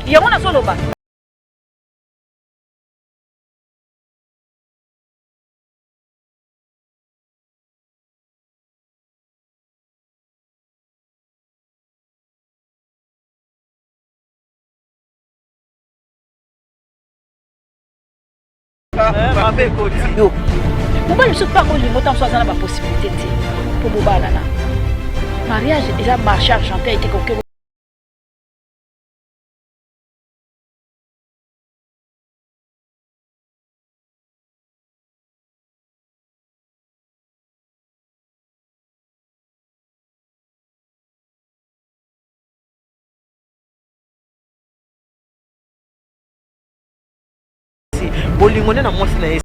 Yango nazoloba. Mabe ekoti. Yo mobali mosusu mpe akolinga ota mosusu aza na bapossibilité te mpo bobalana. Mariage eza marché argentin ete koke. Bolingo nde na mwasi na ye.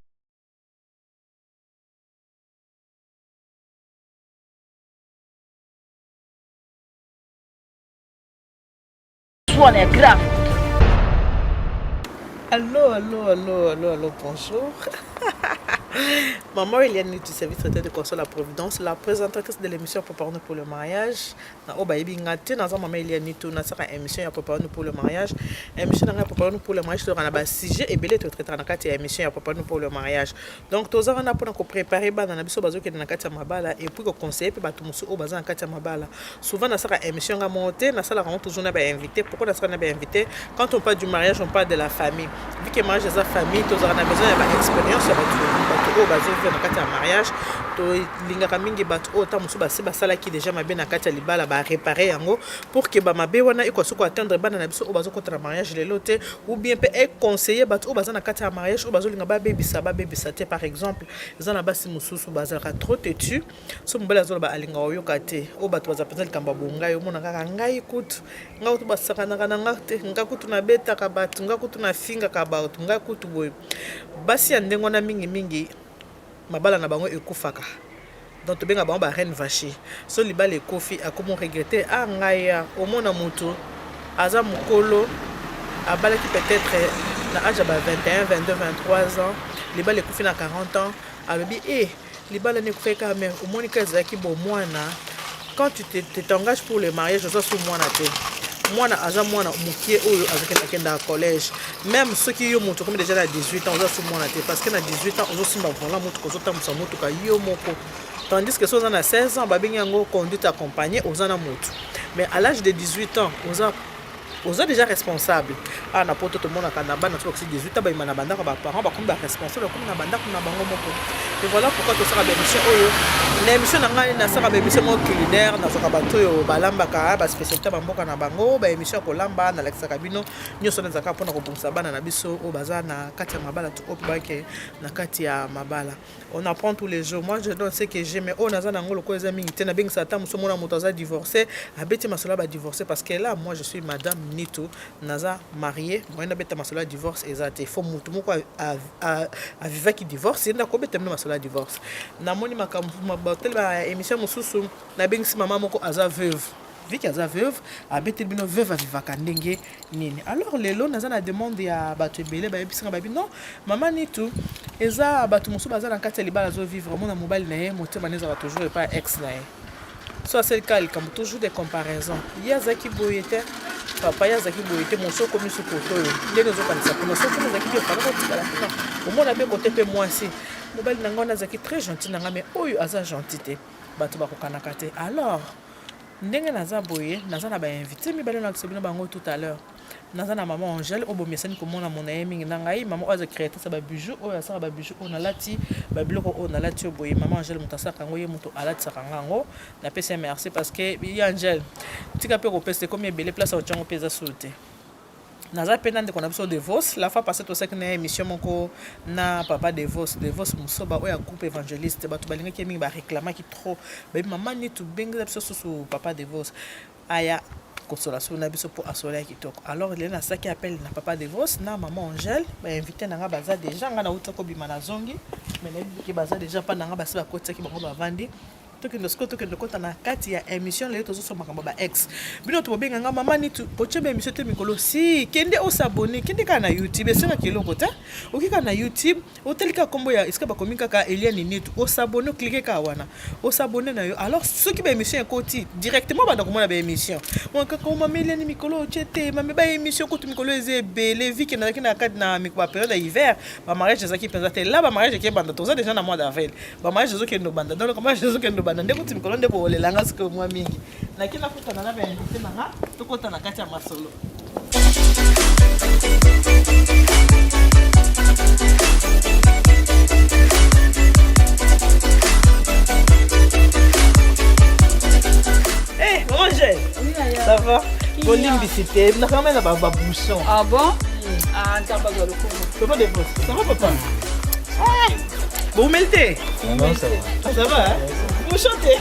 Swana ya grave. Allô, allô, allô, allô, allô, bonjour. Maman Eliane du service traiteur de Console la Providence, la présentatrice de l'émission Préparons-nous pour le mariage. Na oyo bayebi nga te, naza Mama Eliane to nasaka émission ya Préparons-nous pour le mariage. Émission na ngai Préparons-nous pour le mariage tozalaka na ba sujet ebele totraitaka na kati ya émission ya Préparons-nous pour le mariage. Donc toza wana mpona kopréparer bana na biso bazokende na kati ya mabala et puis koconseiller mpe bato mosusu oyo baza na kati ya mabala. Souvent nasalaka émission nga moko te, nasalaka yango toujours na ba invité. Pourquoi nasalaka na ba invité? Quand on parle du mariage, on parle de la famille. Vu que mariage eza famille, tozalaka na besoin ya ba expérience ya bato oyo bazovivre na kati ya mariage. Tolingaka mingi bato oyo ntango mosusu basi basalaki déjà mabe na kati ya libala, barépare yango pour que bamabe wana ekoka soki koatteindre bana na biso oyo bazokɔta na mariage lelo te, ou bien mpe econseiller bato oyo baza na kati ya mariage oyo bazolinga babebisa, babebisa te. Par exemple, eza na basi mosusu bazalaka trop têtu. So mobali azoloba, alingaka koyoka te. Oyo bato baza mpenza likambo ya bongai, omona kaka ngai kutu, nga kutu basakanaka na nga te, nga kutu nabetaka bato, nga kutu nafingaka bato, nga kutu boye. Basi ya ndenge wana, mingimingi mabala na bango ekufaka. Donc tobenga bango ba reine vache. So libala ekufi, akomi regretter: a ngai ya omona motu aza mokolo, abalaki peut-être na age ya ba 21, 22, 23 ans, libala ekufi na 40 ans, alobi: e libala nde ekufaki kaka. Mais omoni ka ezalaki bomwana. Quand tu te t'engages pour le mariage, oza su mwana te. Mwana aza mwana mokie oyo azokendakendaka collège. Même soki yo moto okomi déjà na 18 ans, oza su mwana te, parce que na 18 ans ozosimba volant motuka, ozotambusa motuka yo moko, tandis que so oza na 16 ans, babengi yango conduite accompagnée, oza na motu. Mais à l'âge de 18 ans, oza déjà responsable. Awa na Poto, tomonaka na bana so bakisi 18 ans, bayima na bandako ya baparent, bakomi baresponsable, bakomi na bandako na bango moko. Et voilà pourquoi tosaka baémission oyo. Na émission na ngai, nasaka baémission moko culinaire, nazwaka bato oyo balambaka, baspécialité bamboka na bango, baémission ya kolamba, nalakisaka bino nyonso. Nazalaka mpona kobongisa bana na biso oyo baza na kati ya mabala to oyo mpe bake na kati ya mabala. On apprend tous les jours. Moi, je donne ce que j'ai, mais oyo naza nango lokola eza mingi te, nabengisa ata mosu. Omona moto aza divorcé, abeti masolo ya badivorcé, parce que là, moi, je suis madame Nitu, naza marié, moyen nabeta masolo ya divorce eza te. Faut motu moko avivaki divorce, ye nde akobeta bino masolo ya divorce. Namoni makambo bateli ba émission mosusu, nabengisi mama moko aza veuve. Viki aza veuve, abeteli bino veuve avivaka ndenge nini. Alors lelo naza na demande ya bato ebele, bayebisanga babi: non, mama Nitu, eza bato mosusu baza na kati ya libala, azovivre, omona mobali na ye, motema ne ezalaka toujours epai ya ex na ye. So asali kaka likambo, toujours des comparaisons: ye azalaki boye te, papa, ye azalaki boye te, mosu okomi su kote oyo ndenge ozokanisa kuna. So kuna ozalaki bien, fala kotikala kuna. Omona mpe kote mpe mwasi: mobali na ngai wana azalaki très gentil na ngai, mais oyo aza gentil te. Bato bakokanaka te. Alors ndenge naza boye, naza na bainvité mibale, nalakisa bino bango tout à l'heure. Naza na mama Angèle oyo bomesani komona mona ye mingi na ngai, mama oyo aza créatrice ya babijou, oyo asalaka babijou oyo nalati, babiloko oyo nalati oyo boye. Mama Angèle moto asalaka yango, ye moto alatisaka nga yango. Napesi ye merci, parce que ye Angèle tika mpe kopesa ekomi ebele, place ya kotiango mpe eza solo te. Naza mpe na ndeko na biso Devos. La fois passée tosalaki na ye émission moko na papa Devos, Devos Mosoba oyo ya groupe évangéliste. Bato balingaki ye mingi, baréclamaki trop, bayebi: mama Nitu, bengela biso susu papa Devos aya kosola solo na biso mpo asola ya kitoko. Alors lelo nasalaki appel na papa Devos na mama Angèle, bainvité na nga baza déjà. Nga nauta kobima, nazongi, mais nayebi ke baza déjà mpa na nga, basi bakotisaki bango, bavandi. Tokende sikoyo, tokende kota na kati ya émission. Lelo tozosoma makambo ba ex. Bino tobobenga nga mama Nitu, kotie ba émission te mikolo si kende osabone, kende kaka na YouTube, esengaki eloko te. Oki kaka na YouTube, otali kaka nkombo ya esika bakomi kaka Eliane Nitu, osabone, oclique kaka wana, osabone na yo. Alors soki ba émission ekoti directement, banda komona ba émission mwa kaka. Mama Eliane, mikolo otie te, mame ba émission kutu mikolo eza ebele. Vike nazalaki na kati na bapériode ya hiver, bamariage ezalaki mpenza te. La bamariage ekebanda, toza déjà na mois d'avril, bamariage ezokende obanda. Donc mariage ezokende obanda nde kuti mikolo nde boolelanga sikoyo mwa mingi. Nake nakutana na bainvité na nga, tokota na kati ya masolo. Eh, maman Angèle, ça va? Bolimbisi te, nakama na babouchon. Ah bon? Ah, nzambe azwa lokumu. Papa de boss, ça va papa? Boumeli te? Non, ça va. Ça va, hein? Bouchon te,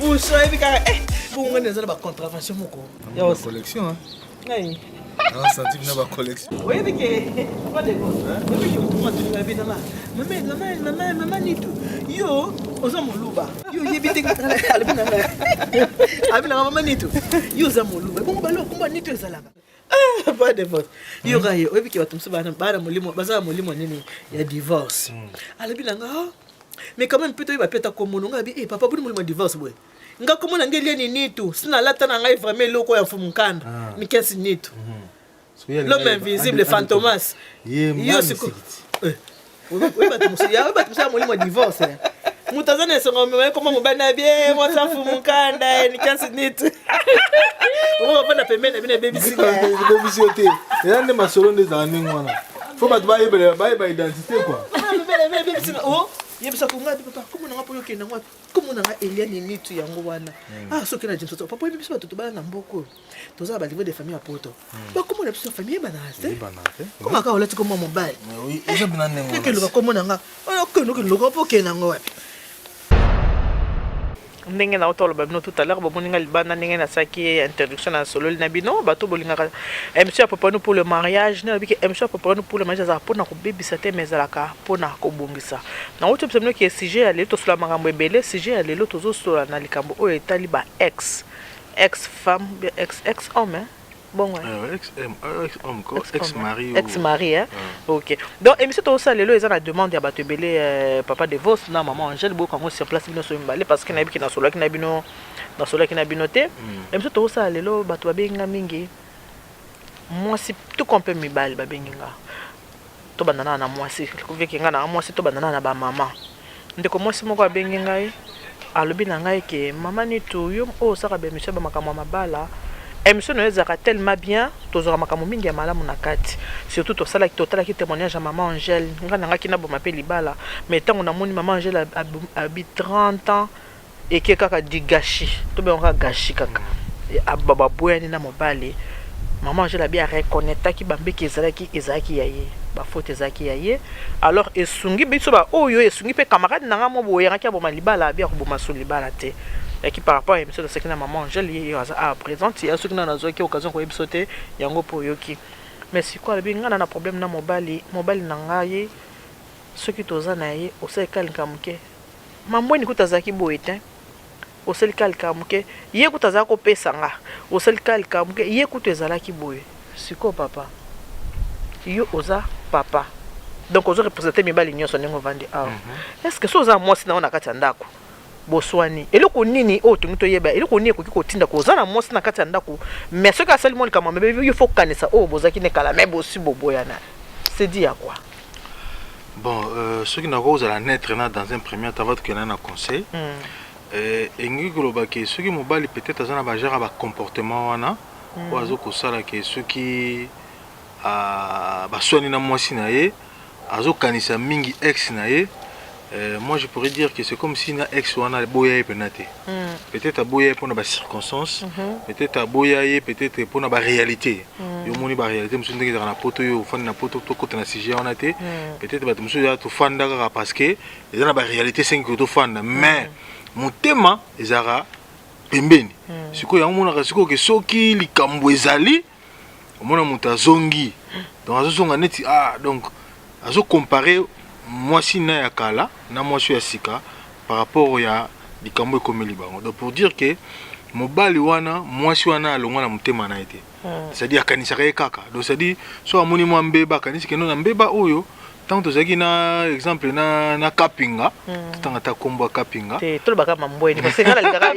bouchon ebi kaka. Eh, bongo nde eza na bacontrevention moko. Collection, hein? Ngai. Ah, senti na ba collection. Oyebi ke papa de boss, oyebi ke motu matulinga yebi nanga mama, mama, mama, mama Nitu, yo oza moluba, yo oyebi te. Alobi nanga, alobi nanga: "Mama Nitu, yo oza moluba, bongo balo komba Nitu ezalaka pas divorce." Yoka ye, oyebi ke bato mosusu bana molimo, baza na molimo nini ya divorce. Alobi nanga: "Ah, mais quand même mpe toyeba mpe ata komona nga." Abi: "Eh papa, boni molimo ya divorce boye? Nga komona nge Eliane Nitu, si nalata na ngai vraiment eloko ya mfumu nkanda Nikesi Nitu, l'homme invisible, Fantomas." Yo siko oyebi bato mosusu ya molimo ya divorce. Moto aza na esongo, omema koma mobali na bie mwasi afumu nkanda Nikesi Nitu, okomafanda pembeni na bino, ebebisi. Ebebisi yo te, eza nde masolo nde ezala ndenge wana. Faut bato bayeba, bayeba identité quoi. Yebisa ko ngai: "Papa, kombo nanga mpo yokende yango wapi? Kombo nanga Eliane Nitu, yango wana." Ah, soki na James, papa, oyebi biso bato tobala na mboka oyo, toza na balivre de famille ya poto, bakombo na biso ya famille ebanaka te. Koma kaka olati kombo mobali. Eza bina ndenge. Okeluka kombo na nga, okende, okeluka mpo okende yango wapi? Ndenge na otoloba bino tout à l'heure, bomoni nga libanda ndenge nasalaki introduction na sololi na bino. Bato bolingaka émission ya Préparons pour le mariage, nde nabiki émission ya Préparons pour le mariage ezalaka mpona kobebisa te, mais ezalaka mpona kobongisa. Nango tobisa bino ke sujet ya lelo, tosola makambo ebele. Sujet ya lelo, tozosola na likambo oyo etali ba ex, ex femme, ex, ex homme, hein? Bongo. Ex mari. Ex mari, hein? Ok, donc émission tozosala lelo eza na demande ya bato ebele. Papa de Vos na mama Angèle, boyoka yango sur place bino so mibale, parce que nayebi ke nasololaki na bino, nasololaki na bino te. Émission tozosala lelo, bato babengi nga mingi, mwasi tout comme mpe mibali babengi nga. Tobanda nana na mwasi, veke nga na mwasi, tobanda nana na bamama. Ndeko mwasi moko abengi ngai, alobi na ngai ke: "Mama Nitu, yo oyo osaka baémission ya bamakambo ya mabala, émission na yo ezalaka tellement bien, tozwaka makambo mingi ya malamu na kati. Surtout tosalaki, totalaki témoignage ya mama Angèle. Ngai nangaki naboma mpe libala, mais ntango namoni mama Angèle abi 30 ans eke kaka di gâchis, tobengaka gâchis kaka, baboyani na mobali. Mama Angèle abi areconnectaki bambeki ezalaki ya ye, bafaute ezalaki ya ye. Alors esungi biso baoyo, esungi mpe camarade na nga mo boye, yangaki aboma libala, abi akoboma so libala te." Yaki par rapport ya émission tosalaki na mama Angèle. Ye aza a présente ya soki na nazwaki occasion koyebi biso te yango mpo oyoki. Mais sikoyo alobi: "Ngai na na problème na mobali, mobali na ngai, soki toza na ye, osalika likambo moke, mambweni kuta azalaki boye te, osalika likambo moke, ye kutu azalaki kopesa nga, osalika likambo moke, ye kutu ezalaki boye." Sikoyo papa, yo oza papa, donc ozo représente mibali nyonso ndenge ovandi awa. Est ce que so oza mwasi na yo na kati ya ndako, boswani, eloko nini oyo tongi toyeba, eloko nini ekoki kotinda koza na mwasi na kati ya ndako, mais soki asali mwa likambo mabe, yo faut kokanisa oyo bozalaki ne kala, mais bosi boboyana, c'est dit ya quoi? Bon, soki nakozala neutre na dans un premier temps, tokenda na conseil. Elingi koloba ke soki mobali peut-être aza na bagenre ya bacomportement wana oyo azokosala ke soki baswani na mwasi na ye, azokanisa mingi ex na ye, moi je pourrais dire que c'est comme si na ex wana aboya ye mpena te. Peut-être aboya ye mpona bacirconstance, peut-être aboya ye peut-être mpona baréalité. Yo omoni baréalité mosusu ndenge ezalaka na poto, oyo ofandi na poto, tokota na sujet wana te. Peut-être bato mosusu eza tofanda kaka parce que eza na baréalité esengi tofanda, mais motema ezalaka pembeni. Sikoyo yango omonaka sikoyo ke soki likambo ezali, omona moto azongi, donc azozonga neti, ah, donc azocompare mwasi na ya kala na mwasi oyo ya sika. Par rapport ya likambo ekomeli bango. Donc pour dire que mobali wana, mwasi wana alongwa na motema na ye te. C'est-à-dire akanisaka ye kaka. Donc c'est-à-dire so amoni mwa mbeba, akanisi kendo na mbeba oyo ntango tozalaki na exemple na Kapinga, totanga ata kombo ya Kapinga. Te, tolobaka Mambweni, parce que ngai nalingaka,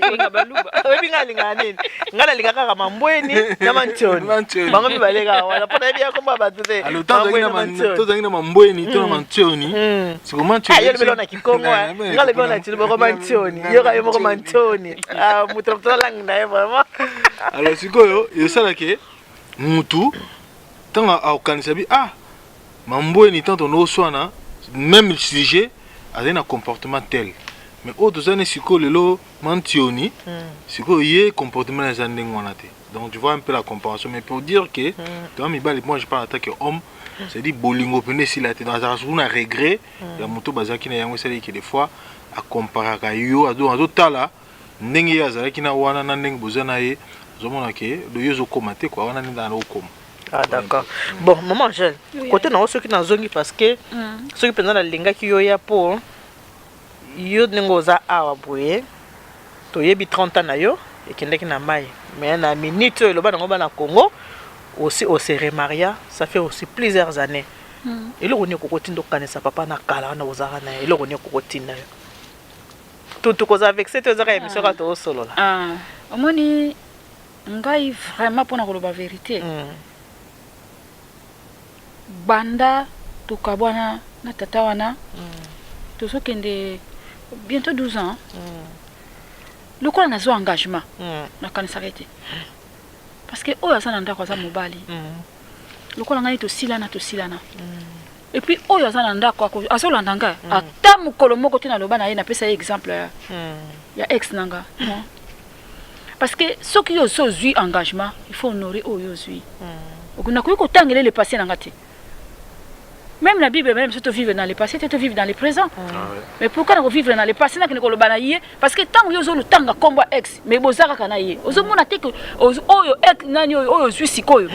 oyebi ngai nalingaka nini? Ngai nalingaka kaka Mambweni na Mantioni. Mantioni. Bango mibale kaka wana, mpo nayebi ya kombo ya bato te. Alors ntango Mambweni tozalaki na na ma- Mantioni. tozalaki na Mambweni to na Mantioni, siko Mantioni Ah, yo lobeli na Kikongo, ngai lobi na Tshiloboko Mantioni, yoka yo moko Mantioni. Ah, moto na moto na langue na ye vraiment. Alors sikoyo esalaki mutu ntango akokanisa bi ah, Mambweni, ntango tondoswana même sujet, azali na comportement tel, mais oyo toza ne sikoyo lelo Mantioni, sikoyo ye comportement na eza ndenge wana te. Donc tu vois un peu la comparaison. Mais pour dire que toza mibali, moi je parle en tant que homme, c'est-à-dire bolingo pene esila te. Donc azalaka surtout na regret ya moto bazalaki na yango, esalaki des fois akomparaka yo, azotala ndenge ye azalaki na wana na ndenge boza na ye, ozomona ke do yo ozokóma te kua wana nde na okóma. Ah d'accord. Bon, maman Angèle, Oui. côté nango soki nazongi, parce que soki mpenza nalingaki yo ya mpo yo ndenge oza awa boye, toyebi 30 ans na yo ekendaki na mai, mais na minute oyo eloba nango bana Congo aussi ose remaria, ça fait aussi plusieurs années. Eloko nini ekokotinda okanisa papa na kala wana ozalaka na ye? Eloko nini ekokotinda yo tutu kozala vexé te? Ezaka émission kaka toosolola. Ah, omoni ngai vraiment, mpona koloba vérité, banda tokabwana na tata wana, tozokende bientôt 12 ans. Lokola nazwa engagement, nakanisaka ete parce que oyo aza na ndako aza mobali. Lokola ngai tosilana, tosilana, et puis oyo aza na ndako azolanda ngai, ata mokolo moko te naloba na ye, napesa ye exemple ya ex na nga, non, parce que soki yo osi ozwi engagement, il faut honorer oyo ozwi. Nakoki kotangela le passé na nga te. Même na Bible, même so tovivre dans le passé te, tovivre dans le présent. Mais pourquoi nakovivre dans le passé, nakende koloba na ye? Parce que ntango yo ozolotanga nkombo ya ex, mais boza kaka na ye, ozomona te ke oyo ex nani, oyo oyo ozwi sikoyo,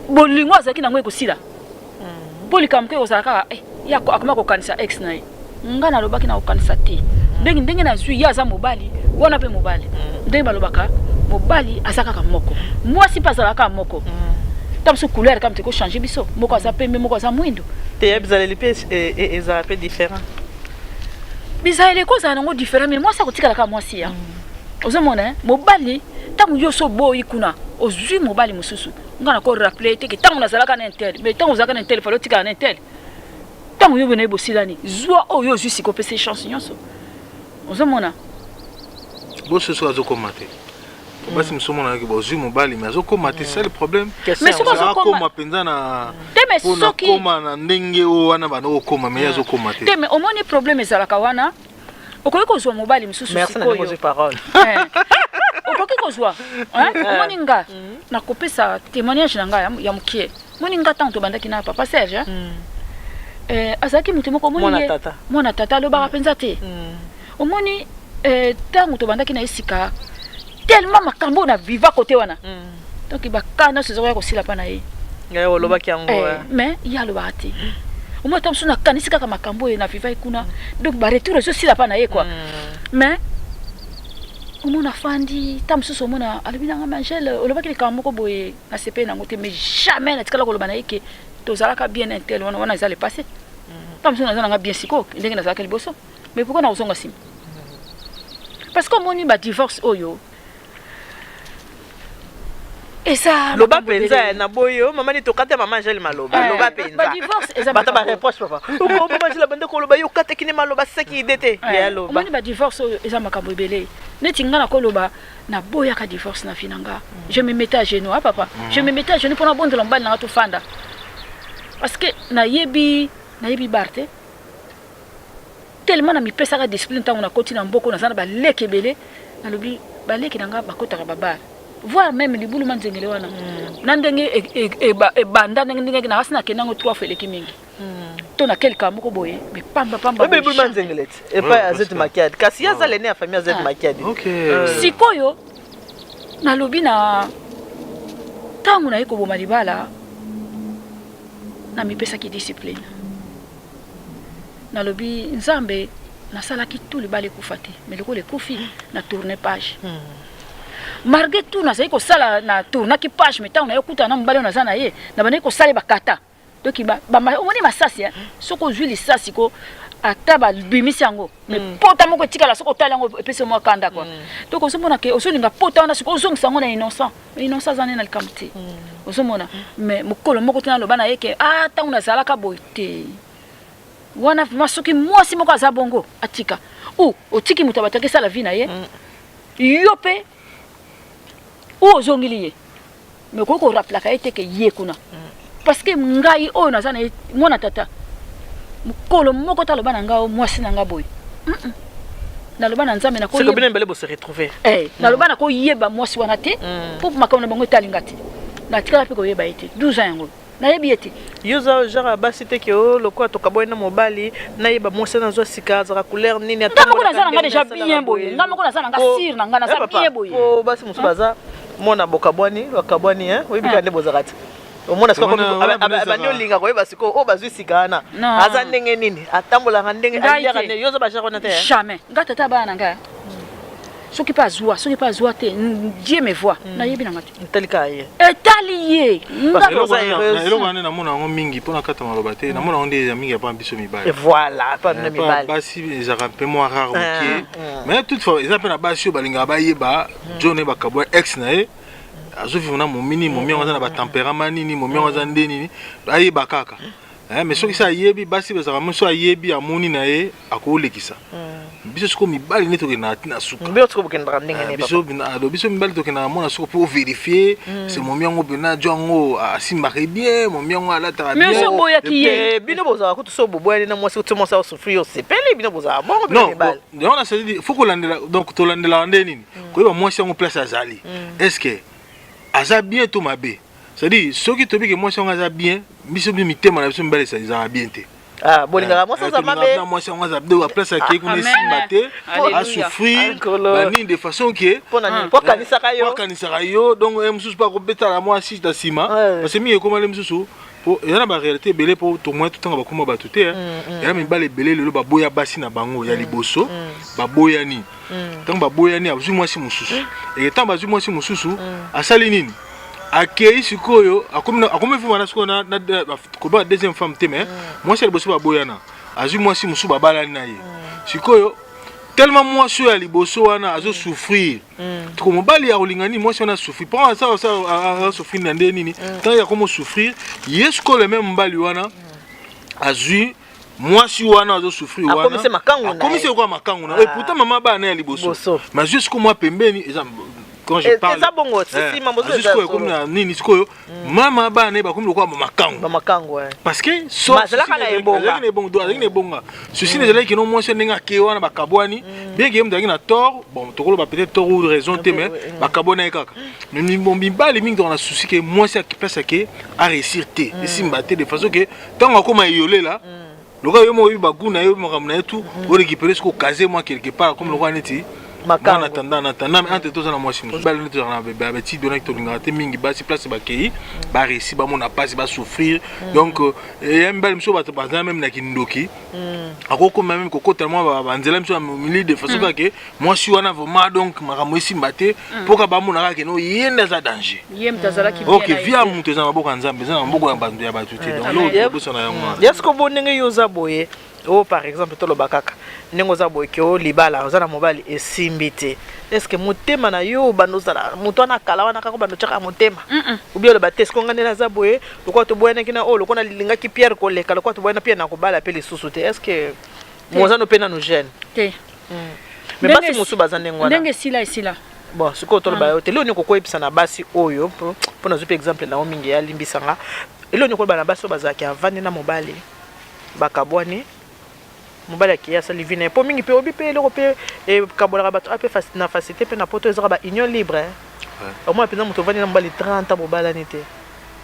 bolingo azalaki nango ekosila, mpo likambo ke kozala kaka ye akoma kokanisa ex na ye. Nga nalobaki na kokanisa te. Ndenge ndenge nazwi ye, aza mobali wana mpe mobali. Ndenge balobaka, mobali aza kaka moko, mwasi mpe azalaka kaka moko. Ta biso couleur kaka te kochange biso, moko aza pembe, moko aza mwindo. Te, ya bizaleli mpe ezala mpe différent. Bizaleli ekozala nango différent, mais mwasi akotikala kaka mwasi ya. Ozomona, mobali ntango yo so oboyi kuna, ozwi mobali mosusu, nga na korappeler te ke ntango nazalaka na un tel. Mais ntango ozalaka na un tel, fallait otikala na un tel. Ntango yo bena bosilani, zwa oyo ozwi sika, opesa chance nyonso. Ozomona? Bososo azokóma te. Basi mosusu omonaki bozwi mobali, mais azokóma te, c'est le problème. Mais soki akóma mpenza na te, mais mpona soki kóma na ndenge oyo wana banda kokóma, mais ye azokóma te. Te, mais omoni, problème ezalaka wana, okoki kozwa mobali mosusu. Merci na ndenge Sikoyo ozwi parole. Okoki kozwa, hein? Omoni, nga nakopesa témoignage na ngai ya mokie. Moni nga, ntango tobandaki na papa Serge, hein? Azalaki moto moko, omoni Mwana ye tata. Mwana tata alobaka mpenza te. Omoni, ntango tobandaki na ye sika, tellement makambo oyo na viva kote wana, donc baka nyonso ezakoya kosila mpa na ye. Ngai olobaki yango. Mais ye alobaka te. Omoni, ata mosusu nakanisi kaka makambo oyo na vivai kuna, donc baretour ezosila mpa na ye quoi. Mais omona afandi, ta mosusu omona alobi nanga: "Angele, olobaki likambo moko boye, nasepeli nango te." Mais jamais natikala koloba na ye ke tozalaka bien un tel wana. Wana eza le passé. Ta mosusu naza nanga bien sikoyo ndenge nazalaka liboso, mais pourquoi na kozonga nsima? Parce que omoni, badivorce oyo eza Loba makambo mpenza. ebele. Na boye o mama ni tokata mama Angele maloba. Loba mpenza. Badivorce eza Bata makambo- bareproche papa oko mama Angele bande koloba, yo okataki ne maloba, saki ide te. Ya loba. Omoni, badivorce oyo eza makambo ebele. Neti nga nakoloba, naboyaka divorce na vie na nga. Je me mettais à genoux, ah papa, je me mettais à genoux mpona bondela mobali na nga tofanda, parce que nayebi bar te. Tellement na mipesaka discipline, ntango nakoti na mboka, naza na baleki ebele, nalobi baleki na nga bakotaka babar, voire même libuluma nzengele wana na ndenge ebanda ndenge ndenge nakasi nakende yango trois fois, eleki mingi to na kelka moko boye, mais pamba pamba. Oyebi Boye, libuluma jamais. nzengele te epai Ouais, Azeti Makiadi, kasi ye aza lene ya famille Azeti Ah. Makiadi. Sikoyo nalobi, na ntango naye koboma libala, namipesaki discipline, nalobi Nzambe. Nasalaki tout libala ekufa te, mais lokola ekufi, na tourne page. Malgré tout nazali kosala, na tournaki page, mais ntango nayokutana na mobali oyo naza na ye, na bandaki kosala ye bakata. Donc omoni masasi, soki ozwi lisasi ko, ata babimisi yango, mais pota moko etikala. Soki otali yango, epesi mwa kanda quoi. Donc ozomona ke ozolinga pota wana, soki ozongisa yango na innocent, mais innocent aza nde na likambo te. Ozomona, mais mokolo moko te naloba na ye ke ah, ntango nazalaka boye te. Wana vraiment, soki mwasi moko aza bongo, atika ou otiki moto abataki esala vie na ye, yo mpe ou ozongeli ye, mais okoki korappelaka ye te ke ye kuna, parce que ngai oyo naza na ye mwana tata, mokolo moko te aloba na ngai o mwasi na ngai boye. Naloba na Nzambe. C'est que bino mibale bose retrouver. Eh, naloba nakoyeba mwasi wana te, mpo makambo na bango etalinga te. Natikala mpe koyeba ye te. 12 ans yango, nayebi ye te. Yo oza genre ya basi te ke o lokola tokaboyi na mobali, nayeba mwasi nazwa sika azalaka couleur nini? Nga moko naza na nga déjà bien boye. Nga moko naza na nga sire na nga, naza bien boye. Po basi mosusu baza mona bokabwani, bakabwani, oyebi kaka nde bozalaka te. Omona sikoyo bandi olinga koyeba sikoyo oyo bazwi sika wana aza ndenge nini, atambolaka ndenge, aliaka ndenge. Yo oza bagenre wana te? Jamais. Nga tata bana na ngai, soki mpe azwa, soki mpe azwa te, Dieu me voit, nayebi nanga te. Etali kaka ye. Etali ye. Eloko wana namona yango mingi mpona kata maloba te. Namona yango nde eza mingi apa biso mibali. Voilà, pa bino mibali. Basi ezalaka mpe mwa rare moke, mais toutefois eza mpe na basi oyo balingaka bayeba john bakabwa ex na ye azovivre na momini, momi yango aza na batempérament nini, momi yango aza nde nini, ayeba kaka. Mais soki se ayebi, basi bazalaka mo so ayebi, amoni na ye, akolekisa. Biso sikoyo mibali nde tokendaka ntina suka. Bino sikoyo bokendaka ndenge nini? Biso, biso mibali tokendaka mona suka mpo vérifier se momi yango mpena jo yango asimbaka bien, momi yango alataka. Mais so boyaki ye. Bino bozalaka kutu so boboyani na mwasi kutu, mwasi asouffrir, osepeli. Bino bozalaka bongo, bino mibali? Non, wana c'est-à-dire faut kolandela. Donc tolandelaka nde nini? Koyeba mwasi yango place azali, est ce que aza bien to mabe. C'est-à-dire soki toyebi ke mwasi yango aza bien, biso mitema na biso mibali ezalaka bien te. Ah, bolingaka mwasi aza mabe? Mwasi yango aza de place akei kuna esimba te, asouffrir banini de façon ke po akanisaka yo. Po akanisaka yo. Donc mosusu mpe akobetala mwasi na nsima, parce que mingi ekomali mosusu po eza na baréalité ebele, mpo tomoya totanga bakoma bato te. Eza mibali ebele lelo baboya basi na bango ya liboso, baboyani. Ntango baboyani, azwi mwasi mosusu. Eke ntango bazwi mwasi mosusu, asali nini? Akei sikoyo, akomi vivre na sikoyo koba deuxième femme te, mais mwasi ya liboso baboyana, azwi mwasi mosusu, babalani na ye. Sikoyo tellement mwasi oyo ya liboso wana azosouffrir, toko mobali ya kolinga nini mwasi wana asouffrir, mpo asouffrir na nde nini? Ntango ya komosouffrir ye, sikoyo le même mobali wana azwi mwasi wana azosouffrir wana, Akomisi makangu na ye. Akomisi lokola makangu na ye. Et pourtant mama bana ya liboso Liboso. Mais azwi sikoyo mwa pembeni eza quand je parle Eza bongo, si, si, mambo azwi eza sikoyo solo. ekomi na nini? Sikoyo mama bana ye bakomi lokola bamakangu. Bamakangu, eh. Parce que Mais azalaka na ebonga. Azalaki na ebonga, donc azalaki na ebonga. Souci ezalaki kino mwasi ndenge ake wana, bakabwani, bien que ye moto azalaki na tort. Bon, tokoloba peut-être tort ou raison te, mais bakabwani ye kaka. Mais bon, mibali mingi tokana souci ke mwasi place ake aréussir te, esimba te, de façon ke ntango akóma eyolela lokola yo moko oyebi bagu na ye, makambo na ye tout, orécupéré soki okaze mwa quelque part comme lokola neti Makango. en attendant, en attendant, mais entre toza na mwasi mosusu. Bali nde tozala na batide wana, tolingaka te mingi basi place bakei baréussi, bamona mpasi, basouffrir. Donc ya mibali mosusu, bato baza même na kindoki, akokoma même kokota mwa banzela miso ya milieu de façon kaka ke mwasi wana vraiment, donc makambo esimba te, mpo ka bamona kaka keno ye nde aza danger. Ye moto azalaki. Ok, vie ya moto eza na maboko ya Nzambe, eza na maboko ya bato ya bato te. Donc eloko tobosana yango wana. Ya siko bo ndenge yo oza boye oyo, par exemple toloba kaka ndenge oza boye ke o libala oza na mobali esimbi te, est ce que motema na yo obanda ozala moto wana akala wana kaka obanda otyaka motema, ou bien oloba te, siko nga nde naza boye, lokola toboyanaki na oyo, lokola nalingaki Pierre koleka, lokola toboyana na Pierre, na kobala mpe lisusu te? Est ce que mozano mpe nanu jeune? Te. Mais basi mosusu baza ndenge wana. Ndenge esila, esila. Bon, sikoyo toloba yo te, eloko nini kokoyebisa na basi oyo, mpo nazwi mpe exemple na yo mingi, yalimbisanga, eloko nini koloba na basi oyo bazalaki avandi na mobali, bakabwani, mobali akei asali vie na ye? Mpo mingi mpe oyebi mpe eloko mpe ekabolaka bato mpe na facilité mpe na poto ezaka ba union libre. Omona mpenza moto ovandi na mobali 30 ans, bobalani te,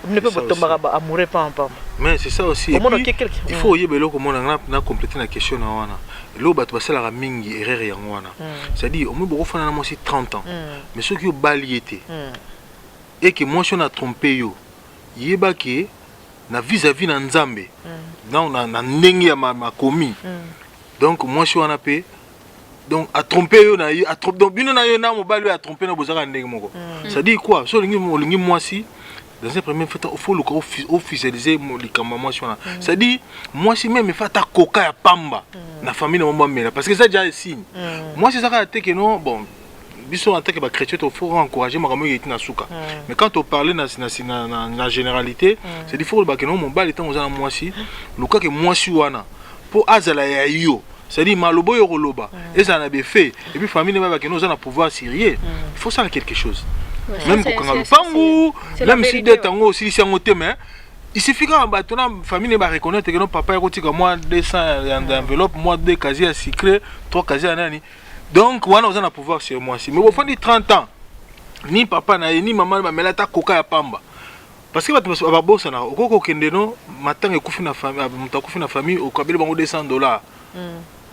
bino mpe botombaka ba amoureux pampamba. Mais c'est ça aussi. Et puis, il faut oyeba eloko mona na compléter na question na wana. Eloko bato basalaka mingi erreur yango wana, c'est-à-dire omoi bokofanda na mwasi 30 ans, mais soki obali ye te, eke mwasi wana atrompe yo, yeba ke na vis-à-vis na Nzambe, na ndenge ya makomi. Donc mwasi wana mpe, donc atrompe yo na ye, donc bino na yo na mobali oyo atrompe na, bozaka ndenge moko. C'est-à-dire quoi? So olingi mwasi, dans un premier fait, il faut luka officialiser likambo ya mwasi wana. C'est-à-dire mwasi même efa ata koka ya pamba na famille na bango bamela, parce que eza déjà signe. Mwasi eza kaka te ke non. Bon, biso en tant que bachrétien, faut encourager makambo oyo eti na suka. Mais quand on parle na généralité, c'est il faut koloba ke no, mobali, ntango oza na mwasi, lukake mwasi wana mpo azala ya yo. C'est-à-dire maloba oyo koloba ezala na befe, et puis famille ne bayebake no oza na pouvoir sur ye. Il faut sala quelque chose, même kokanga lupangu, même si dette yango osilisi yango te, mais il suffit kaka bato na famille ne bareconnaître ke no, papa yakotika mwa 200 ya enveloppe, mwa 2 casier ya sucré, 3 casier ya nani. Donc wana oza na pouvoir sur mwasi. Mais bofandi 30 ans, ni papa na ye ni mama bamela ata koka ya pamba, parce que bato babosanaka. Okoki kokende no matanga, ekufi na famille, moto akufi na famille, okabeli bango 200 dollars,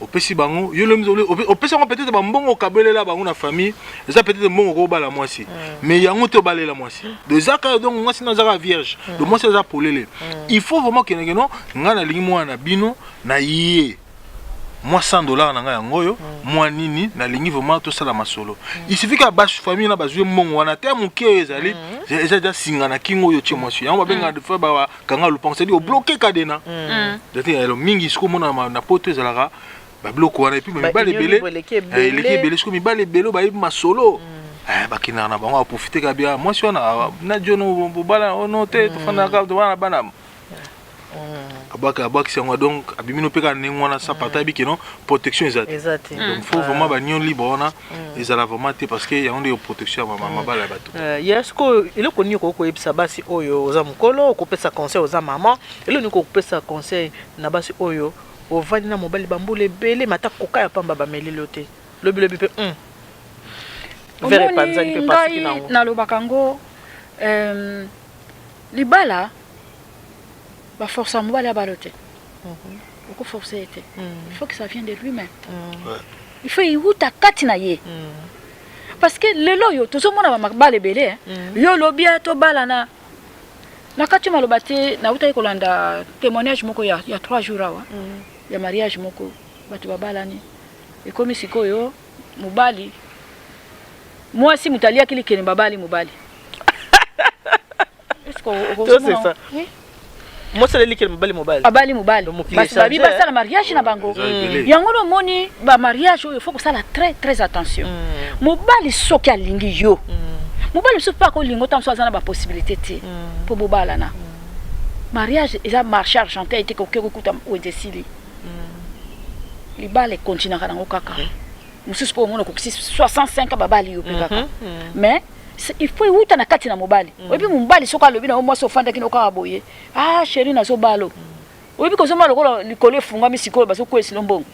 opesi bango yo, opesi bango peut-être bambongo okabelela bango na famille, eza peut-être mbongo okobala mwasi, mais yango te obalela mwasi. Donc eza kaka, donc mwasi na azaka vierge, donc mwasi aza polele. Il faut vraiment kendeke no, ngai nalingi mwana na bino na ye, mwa 100 dollars na ngai yango oyo, mwa nini, nalingi vraiment tosala masolo. Il suffit kaka bafamille na bazwi mbongo wana te, moke oyo ezali, eza deja singa na kingo oyo tie mwasi. Yango babengaka des fois bakanga lupango, c'est-à-dire obloke kadena elo mingi. Sikoyo omona na poto ezalaka babiloko wana, et puis mibali ebele eleki ebele. Sikoyo mibali ebele bayebi masolo, bakendaka na bango, aprofite kaka bia mwasi wana na jono bobala ono te, tofandaka tobana bana, abwakisi yango. Donc abimi no mpe kaka ndenge wana, sa parta yebi keno protection eza te. Donc faut vraiment baunion libre wana ezala vraiment te, parce que yango nde protection ya mabala ya bato. Ya sikoyo, eloko nini okoki koyebisa basi oyo? Oza mokolo, okopesa conseil, oza mama, eloko nini okopesa conseil na basi oyo ovandi na mobali bambula ebele, mata koka ya pamba bameleli yo te, lobilobi mpe vere epanzani mpe pasiki nango? Nalobaka yango, libala baforce ya mobali abalo te, okoforce ye te. Il faut que ça vienne de lui-même, il faut iwuta kati na ye, parce que lelo oyo tozomona bamabala ebele. Yo olobi tobalana na kati, maloba te. Nautaki kolanda témoignage moko ya 3 jours awa, ya mariage moko, bato babalani, ekomi sikoyo mobali, mwasi moto aliaki likene, babali mobali. Mwasi aleli mobali, mobali Abali mobali, babi basala mariage na bango. Yango nomoni bamariage oyo, faut kosala très très attention. Mobali soki alingi yo, mobali mosusu mpe akolinga ota mosusu aza na bapossibilité te mpo bobalana. Mariage eza marché argentin ete koke kokuta wenze esili. Libala ekontinaka nango kaka mosusu mpo omona okokisi 65, babali yo mpe kaka. Mais il faut ewuta na kati na mobali. Oyebi, mobali soki alobi na yo, mwasi ofandaki no kaka boye: "Ah chéri, nazobala." Oyebi, kozomona lokola likolo efungwami, sikoyo bazokwesila mbongo.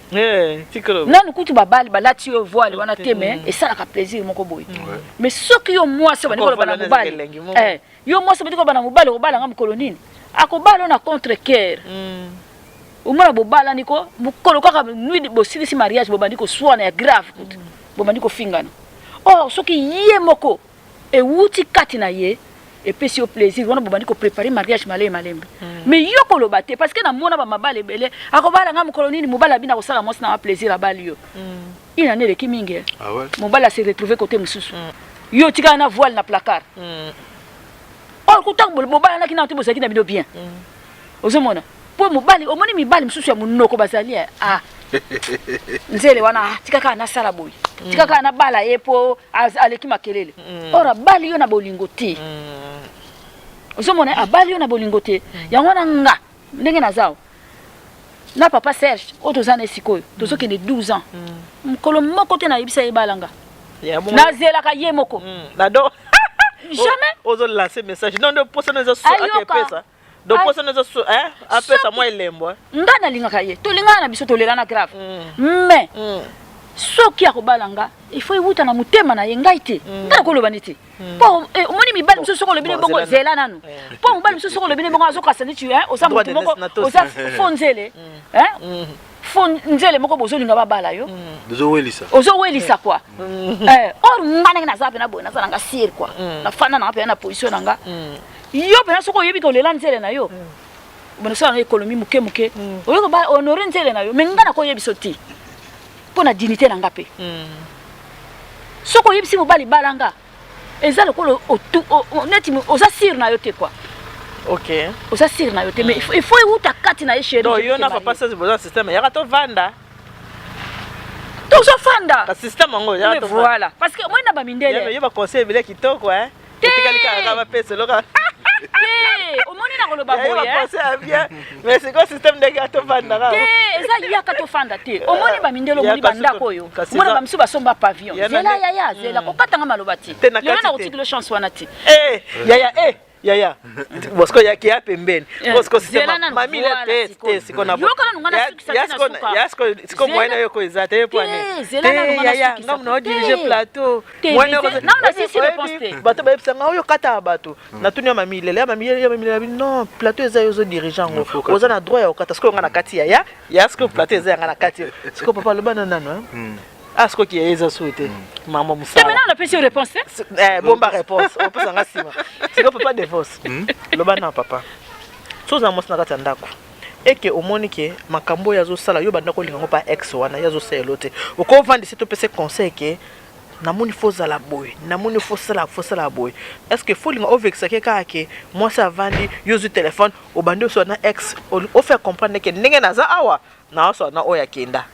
Nanu kutu babali balati yo voile wana te, mais esalaka plaisir moko boye. Mais soki yo mwasi obandi koloba na mobali, yo mwasi obandi koloba na mobali: "Okobalanga mokolo nini?" Akobala yo na contre cœur. Omona bobalani ko mokolo kaka nuit bosilisi mariage, bobandi koswana ya grave, kutu bobandi kofingana. Or soki ye moko ewuti kati na ye, epesi yo plaisir wana, bobandi koprépare mariage malembe malembe. Mais yo koloba te, parce que namona bamabala ebele: "Akobala nga mokolo nini?" Mobali abina kosala mwasi na plaisir, abali yo, ina nde eleki mingi. Mobali ase retrouve côté mosusu, yo otikala na voile na placard. Or kutango bobalanaki nano te, bozalaki na bino bien. Ozomona mpo mobali, omoni mibali mosusu ya monoko bazali: "Ah, nzele wana, tika kaka nasala boye, tika kaka nabala ye mpo aleki makelele." Or abali yo na bolingo te. Ozomona, abali yo na bolingo te. Yango wana nga ndenge naza na papa Serge oyo toza na sikoyo, tozokende 12 ans, mokolo moko te nayebisa ye balanga, nazelaka ye moko. Jamais. Ozolance message non, nde posana eza akepesa, donc posana eza apesa mwa elembo. Nga nalingaka ye, tolingana na biso, tolelana grave, mais soki akobala nga, il faut ewuta na motema na ye, ngai te. Ngai nakoloba nde te, mpo omoni mibali mosusu soki olobi ne bongo, zela nanu, mpo mobali mosusu soki olobi ne bongo, azokasa neti oza motu moko oza fo nzele, fo nzele moko bozolinga babala yo. Ozowelisa. Ozowelisa kua. Or nga ndenge naza mpena boye, naza nanga sire kua, nafanda nanga mpena na position na nga. Yo mpena soki oyebi kolela nzele na yo. Obanda na économie moke moke, oyoka ba honore nzele na yo. Mais nga nakoyebisa te, mpo na dignité na nga mpe. Soki oyebisi mobali balanga, eza lokola neti oza sûr na yo te quoi. Oza sûr na yo te, mais il faut euta kati na ye, chéri. Donc yo na papa Serge boza système yaka tovanda. Tozofanda. Système yango yaka tovanda. Voilà, parce que moi na bamindele. Yo baconseil ebele kitoko, hein. Etikali kaka bapesa eloko. Te, omoni na koloba boye. Baconseil ya bien, mais sikoyo système ndenge ya tovanda kaka. Te, eza yaka tofanda te. Omoni bamindele, omoni bandako oyo, omona bamisu basomba pavillon. Zela yaya, zela, kokatanga maloba te. Lelo na kotikilo chance wana te. Yaya, yaya, bosiko yaki ya pembeni, bosiko mami te te siko na siko moyen na yoko eza te po ane te. Yaya, nga muna odirige plateau. Bato bayebisanga oyo kata bato natuni ya mami lela, ya mami, ya mami lela. Non, plateau eza yo ozodirige yango, oza na droit ya kokata. Sikoyo nga na kati, yaya ya sikoyo plateau eza yanga na kati. Sikoyo papa aloba na nano. Ah, sikoyo yaya eza so te, mama mosala. Maintenant napesi yo réponse. Bomba réponse, opesanga nsima. Sikoyo papa Devos, loba na papa. So oza mwasi na kati ya ndako, eke omoni ke makambo oyo azosala yo, banda kolinga ngo pa ex wana, ye azosalela te, okovandisa topesa conseil ke namoni faut ozala boye, namoni faut sala boye. Est ce que faut linga ovekisaki kaka ke mwasi avandi, yo ozwi telefone, obandi osola na ex, ofaire comprendre ke ndenge naza awa, naosola na oyo akenda?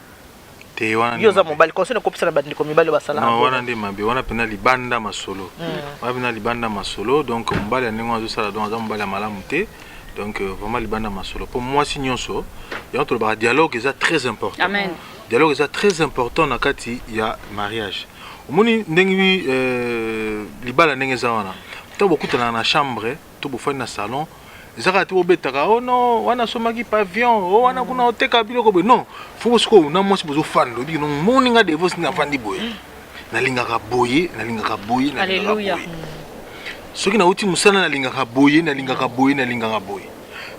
Te, wana yo oza mobali, conseil nakopesa na bandeko mibali oyo basala. Non, wana nde mabe, wana mpena libanda masolo, wana mpena libanda masolo. Donc mobali ya ndenge wana azosala, donc aza mobali ya malamu te. Donc vraiment libanda masolo, mpo mwasi nyonso yango tolobaka dialogue eza très important. Amen. Dialogue eza très important na kati ya mariage. Omoni ndenge libala ndenge eza wana, ntango bokutanaka na chambre to bofandi na salon, eza kaka te bobetaka: "Oh non, wana asomaki pavillon o wana kuna oteka biloko boye." Non, faut sikoyo na mwasi bozofanda, obiki no moni nga Devos nafandi boye, nalingaka boye, nalingaka boye, nalingaka boye. Soki nauti mosala, nalingaka boye, nalingaka boye, nalingaka boye.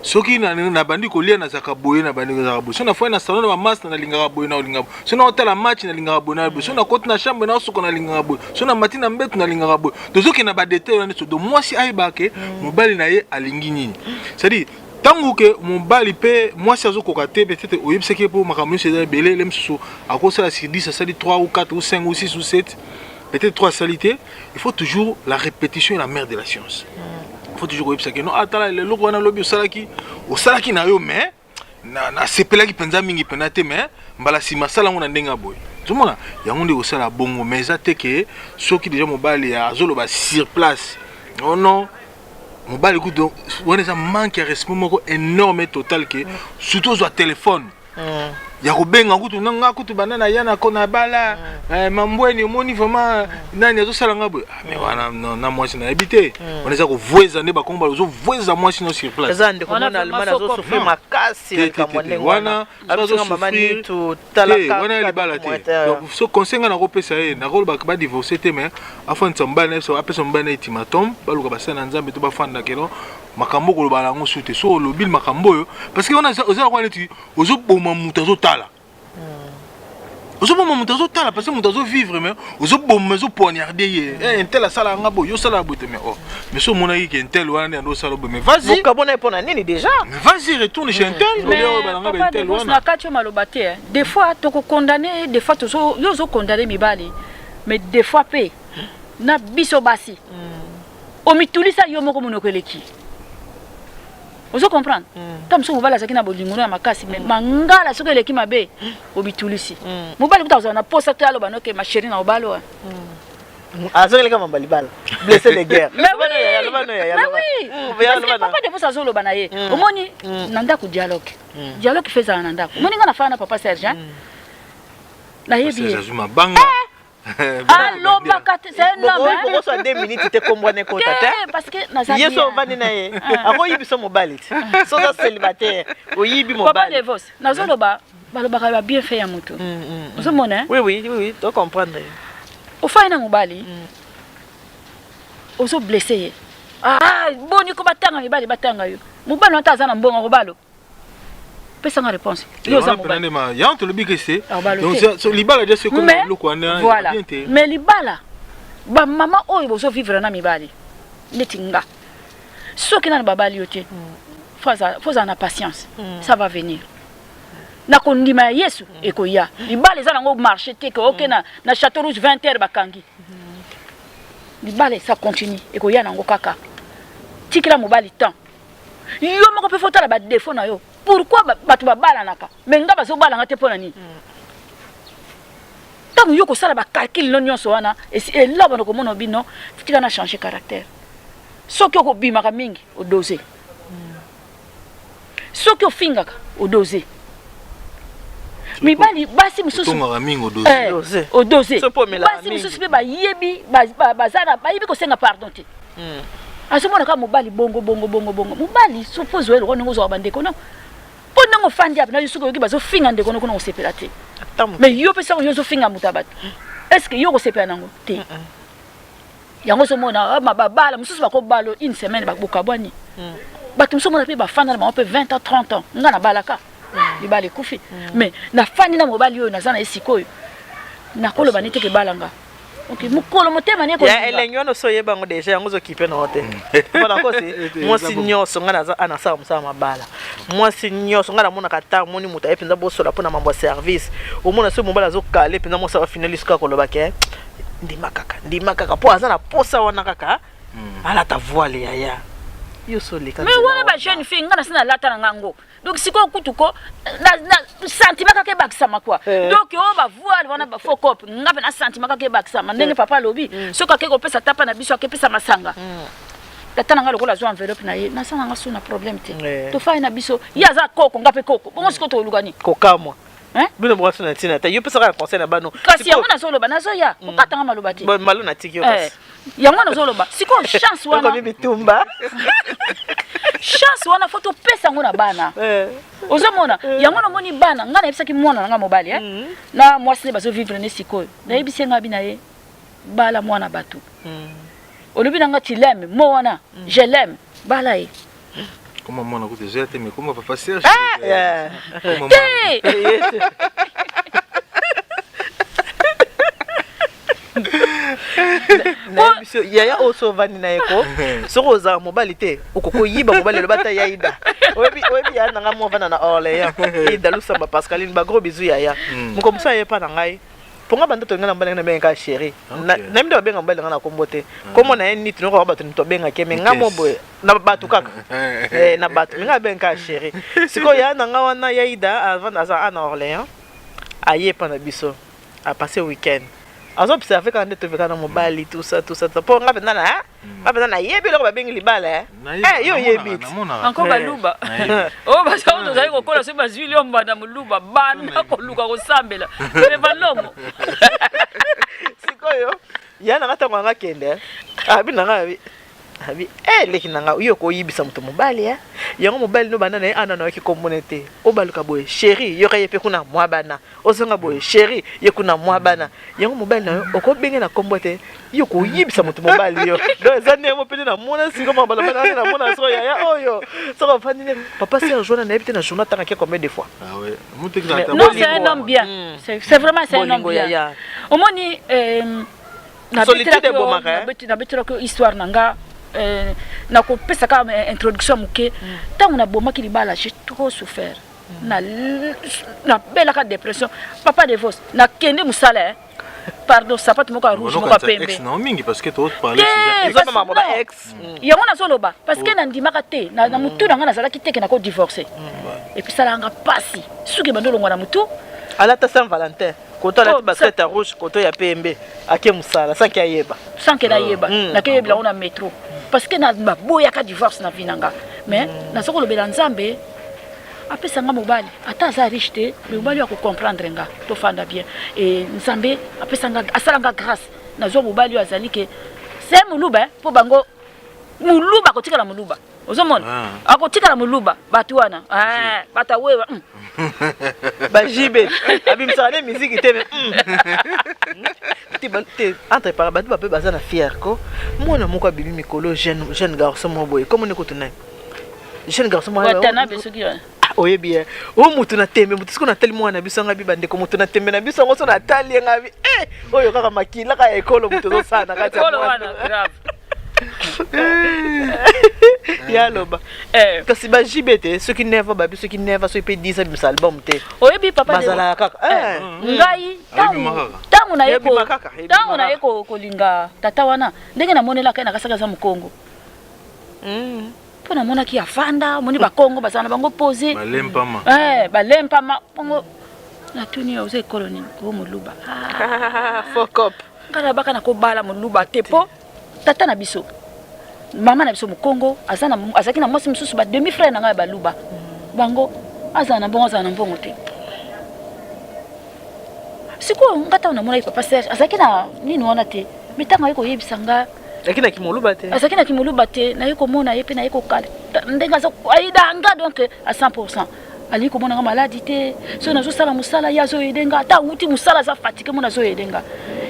Soki nabandi kolia, nazalaka boye, nabandi kozalaka boye. Soki nafandi na salon na bamasi, nalingaka boye, nalingaka boye. Soki naotala match, nalingaka boye na boye. Soki nakoti na chambre, naosuka, nalingaka boye. Soki namati na mbeto, nalingaka boye. Tozokende na badetail wana nyonso. Donc mwasi ayebaka ke mobali na ye alingi nini. C'est-à-dire ntango ke mobali mpe mwasi azokoka te, peut-être oyebisaki ye mpo makambo nyonso eza ebele, le mosusu akosala sur 10, asali 3 ou 4 ou 5 ou 6 ou 7, peut-être 3 asali te. Il faut toujours, la répétition est la mère de la science. Il faut toujours koyebisaki: "Non, atala eloko wana, lobi osalaki, osalaki na yo, mais nasepelaki mpenza mingi mpenza te, mais mbala nsima asala yango na ndenge ya boye." Ozomona yango nde kosala bongo. Mais eza te ke soki déjà mobali azoloba sur place: "Oh non." Mobali kutu wana eza manque ya respect moko énorme et total, ke surtout ozwa telefone ya kobenga kutu na nga kutu banda na ya na na bala mambweni, omoni vraiment nani azosala nga boye. Ah, mais wana na mwasi nayebi te, wana eza kovweza nde bakongo, ozovweza mwasi no sur place. Eza ndeko mona Allemagne azosouffrir makasi na likambo ndenge wana. Wana libala te. Donc so conseil nga nakopesa ye, nakoloba badivorce te, mais afandisa mobali na ye, apesa mobali na ultimatum, baluka basala na Nzambe to bafanda keno makambo okoloba yango su te. So olobi makambo oyo, parce que wana oza lokola neti ozoboma moto azotala, ozoboma moto azotala, parce que moto azovivre, mais ozoboma, ozopoignarde ye: "Un tel asala yanga boye, yo osala boye te." Mais oh, mais so omonaki ke un tel wana nde ando osala boye, mais vas-y. Bokabona ye mpo na nini déjà? Mais vas-y, retourne chez un tel, olia oyo balanga ba un tel wana. Na kati oyo maloba te, des fois tokokondane, des fois yo ozokondane mibali, mais des fois mpe na biso basi omitulisa yo moko, monoko eleki. Ozo comprendre? Ta mosusu mobali azalaki na bolingo ya makasi, mais mangala soki eleki mabe, obitulisi mobali kuta kozala na posa te aloba noke ma chérie na obali oyo. Azokeleka mamba libala, blessé de guerre. Mais oui, parce que papa Devos azoloba na ye, omoni na ndako dialogue, dialogue fe ezala na ndako. Omoni nga na faa na papa Serge, nayebi ye. Mabanga. Alobaka te, c'est un homme. Okoswa 2 minutes te, kombo wana ekota te. Parce que naza ye so ovandi na ye, akoyibi so mobali te, so oza célibataire, oyibi mobali. Papa Devos, nazoloba, balobaka ba bienfait ya moto, ozomona? Oui, to comprendre. Ofai na mobali, ozoblesse ye. Ah, boni ko batanga mibali, batanga yo mobali wana te, aza na mbongo kobalo, pesanga réponse. Yo oza mobali, yango tolobi ke se libala dia soki eloko wana. Voilà, mais libala, bamama oyo bozovivre na mibali neti nga, soki nani babali yo te. Faut ozala na patience, ça va venir. Na kondima ya Yesu, ekoya. Libala eza nango marché te ke oke na Château Rouge, 20 heures bakangi libala. Esa continue, ekoya nango kaka. Tikela mobali temps. Yo moko mpe fotala badéfauts na yo. Pourquoi bato babalanaka, mais nga bazobalanga te? Mpo na nini? Ntango yo kosala bacalculs no nyonso wana, eloko na komona bino, tika na changer caractère. Soki okobimaka mingi, odose. Soki ofingaka, odose. Mibali, basi mosusu Otongaka mingi, odose. Eh, odose. Basi mosusu mpe bayebi, baza na bayebi kosenga pardon te. Azomona kaka mobali bongo bongo bongo bongo. Mobali soki ozwa eloko, ndenge ozwaka bandeko no, mpo ndenge ofandi ape na yo, soki oyoki bazofinga ndeko no kuna, kosepela te. Mais yo mpe soki yo ozofinga moto ya bato, est ce que yo kosepela nango te? Yango ozomona babala mosusu bakobala une semaine, bokabwani. Bato mosusu omona mpe bafanda na bango mpe 20 ans, 30 ans. Nga nabalaka, libala ekufi, mais nafandi na mobali oyo naza na ye sikoyo. Nakoloba neti ebalanga, ok, mokolo motema ne. Ya elengi wana, oso oyeba yango déjà, yango ozokipe nango te. Mpona kosi mwasi nyonso, ngai naza anasala mosala mabala, mwasi nyonso ngai namonaka, ata omoni moto aye mpenza bosola mpona mambo ya service, omona soki mobali azokale mpenza, mwasi afinali suka koloba ke ndima kaka, ndima kaka, mpo aza na posa wana kaka alata voile. Yaya, yo so oleka. Mais wana bajeune fille, ngai nasi nalata na ngango. Donc sikoyo kutu ko na sentiment kaka ebakisama kua. Donc oyo bavoile wana, bafaux cop, nga mpe na sentiment kaka ebakisama. Ndenge papa alobi, soki ake kopesa tapa na biso, akepesa masanga, tata na ngai lokola azwa enveloppe na ye, nasala nga so na problème te. Tofai na biso, ye aza koko, nga mpe koko. Bongo sikoyo toluka nini? Kokamwa. Bino bwasi na ntina te, yo pesaka na conseil na bano. Kasi yango nazoloba, nazoya kokatanga maloba te. Malo natiki yo kasi. Yango nazoloba sikoyo, chance wana Okomi bitumba. Chance wana, faut topesa yango na bana. Ozomona yango, namoni bana ngai, nayebisaki mwana na ngai mobali, eh? Na mwasi nde bazovivre ne sikoyo. Nayebisi ye, ngai bi na ye, bala mwana bato. Olobi na nga tu l'aimes mo wana, je l'aime, bala ye. Koma mwana kutu ezoya te, mais koma papa Serge. Koma te. Nayebi biso yaya oyo, so ovandi na ye ko, soki ozala mobali te, okoki oyiba mobali. Eloba ata yaida, oyebi, oyebi yaya na ngai mo avanda na Orléans, Ida Lusamba Pascaline, bagros bisous yaya. Moko mosu aye epa na ngai mponga banda tolinga na mobali ngai, nabengaka chéri. Nayebi nde babenga mobali na ngai na kombo te, kombo na ye niti nokoka bato nito abengaki me ngai mo boye na bato kaka, na bato me ngai abengaka chéri. Sikoyo yaya na ngai wana yaida avanda, aza a na Orléans, aye epa na biso, apasse week-end, azoobserve kaka nde toveka na mobali, tout ça, tout ça, tout ça. Mpo nga mpenza na nga mpenza nayebi eloko babengi libala, eh. Eh, yo oyebi ti. Encore baluba oyo baza, tozali kokola, soki bazwi liomba na moluba, banda koluka kosambela me balongo. Sikoyo ya nanga, ntango yanga kende, abi nanga, abi eh, leki nanga, yo koyibisa moto mobali, eh. Yango mobali no banda na ye ana, nayoki kombona te, obaluka boye chéri, yoka ye mpe kuna mwa bana, ozonga boye chéri, ye kuna mwa bana. Yango mobali na yo okobenge na kombo te, yo koyibisa moto mobali yo. Donc eza ndenge mo pene namona siko mabalabala wana, namona soko yaya oyo soko afandi nde papa Serge wana, nayebi te na journée atangaki combien de fois. Ah ouais. Non, c'est un homme bien. C'est vraiment, c'est un homme bien. Omoni, Solitude ebomaka, eh? Nabetelaki histoire na nga, nakopesa kaka introduction moke. Ntango nabomaki libala, j'ai trop souffert, nabelaka dépression, papa de vos. Nakende mosala, eh. Pardon, sapato moko ya rouge, moko ya pembe. Mingi parce que toparle. Yango nazoloba parce que nandimaka te na motu na ngai, nazalaki te ke nakodivorce. Et puis salaka mpasi soki ebandi olongwa na motu. Alata Saint Valentin, koto alati basket ya rouge, koto ya pembe, ake mosala sans que ayeba. Sans que nayeba. Nakeyebela ngo na métro parce que baboyaka divorce na vie na nga. Mais naza kolobela Nzambe apesa nga mobali, ata aza riche te, mais mobali oyo akocomprendre nga, tofanda bien. E Nzambe apesa nga, asala nga grâce, nazwa mobali oyo azali ke se moluba, mpo bango moluba akotikala moluba. Ozomona, akotikala moluba. Bato wana, bato awewa. Bajibe abimisaka nde miziki te, mais te entre par bato bape baza na fier ko. Mwana moko abimi mikolo, jeune garçon moko boye, komoni kutu nani, jeune garçon moko. Watanabe soki. Oyebi ye oyo, motu na tembe, motu sikoyo natali mwana na biso, anga bi bandeko, motu na tembe na biso yango so natali ye, nga bi eh, oyo kaka makila kaka ya ekolo moto ezosala na kati ya mwana. Ya loba. Eh. Kasi ba JB te, soki 9 babi, soki 9, soki mpe 10 abimisa album te. Oyebi papa. Bazalaka kaka. Eh. Ngai Ayebima kaka. ntango naye Ebima kaka, ebima ntango naye kaka. kolinga tata wana, ndenge namonelaka ye, nakasaki aza mokongo, mpo namonaki afanda, omoni bakongo bazala na bango pose. Balempama. Eh, balempama bongo. Natuni yo: "Oza ekolo nini?" "O moluba." Ah. Focop. Ngai nabaka na kobala moluba te, mpo tata na biso, mama na biso mokongo, aza na, azalaki na mwasi mosusu, ba demi frère na ngai ya baluba. Bango azala na mbongo, azala na mbongo te. Sikoyo nga ntango namonaki papa Serge, azalaki na nini wana te, mais ntango aye koyebisa nga Azalaki na kimoluba te. Azalaki na kimoluba te. Naye komona ye mpe, naye kokala ndenge aza ayidanga, donc à 100 alingi komona nga maladi te. Soki nazosala mosala, ye azoyede nga. Ata awuti mosala, aza fatigué, mona azoyede nga.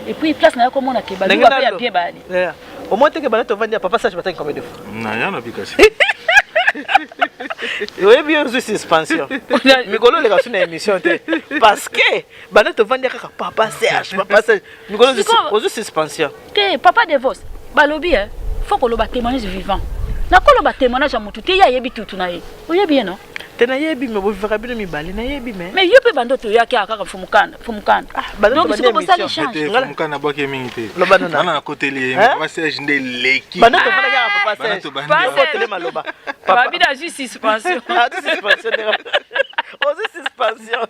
Et puis place naye komona ke baluba mpe ya bien bayali. Omoi teke bana tovandi ya papa Serge, batangi combien de fois? Na ya na bikasi. Oyebi, yo ozwi suspension, mikolo oleka so na émission te, parce que bana tovandi kaka papa Serge, papa Serge, mikolo ozwi suspension. Te, papa Devos balobi eh, faut koloba témoignage vivant. Nakoloba témoignage ya motu te, ye ayebi tutu na ye, oyebi ye no. Te, nayebi, me bovivaka bino mibale, nayebi me. Mais yo mpe bando toyaki awa kaka fumukanda fumukanda. Donc sikoyo bosala échange. Mukanda abwaki mingi te. Loba nona. Wana nakoteli ye. Papa Serge nde eleki. Bando tovandaki kaka papa Bana Serge. tobandi. Otele maloba. Babi nazwi suspension. Ozwi suspension ndenge ozwi suspension.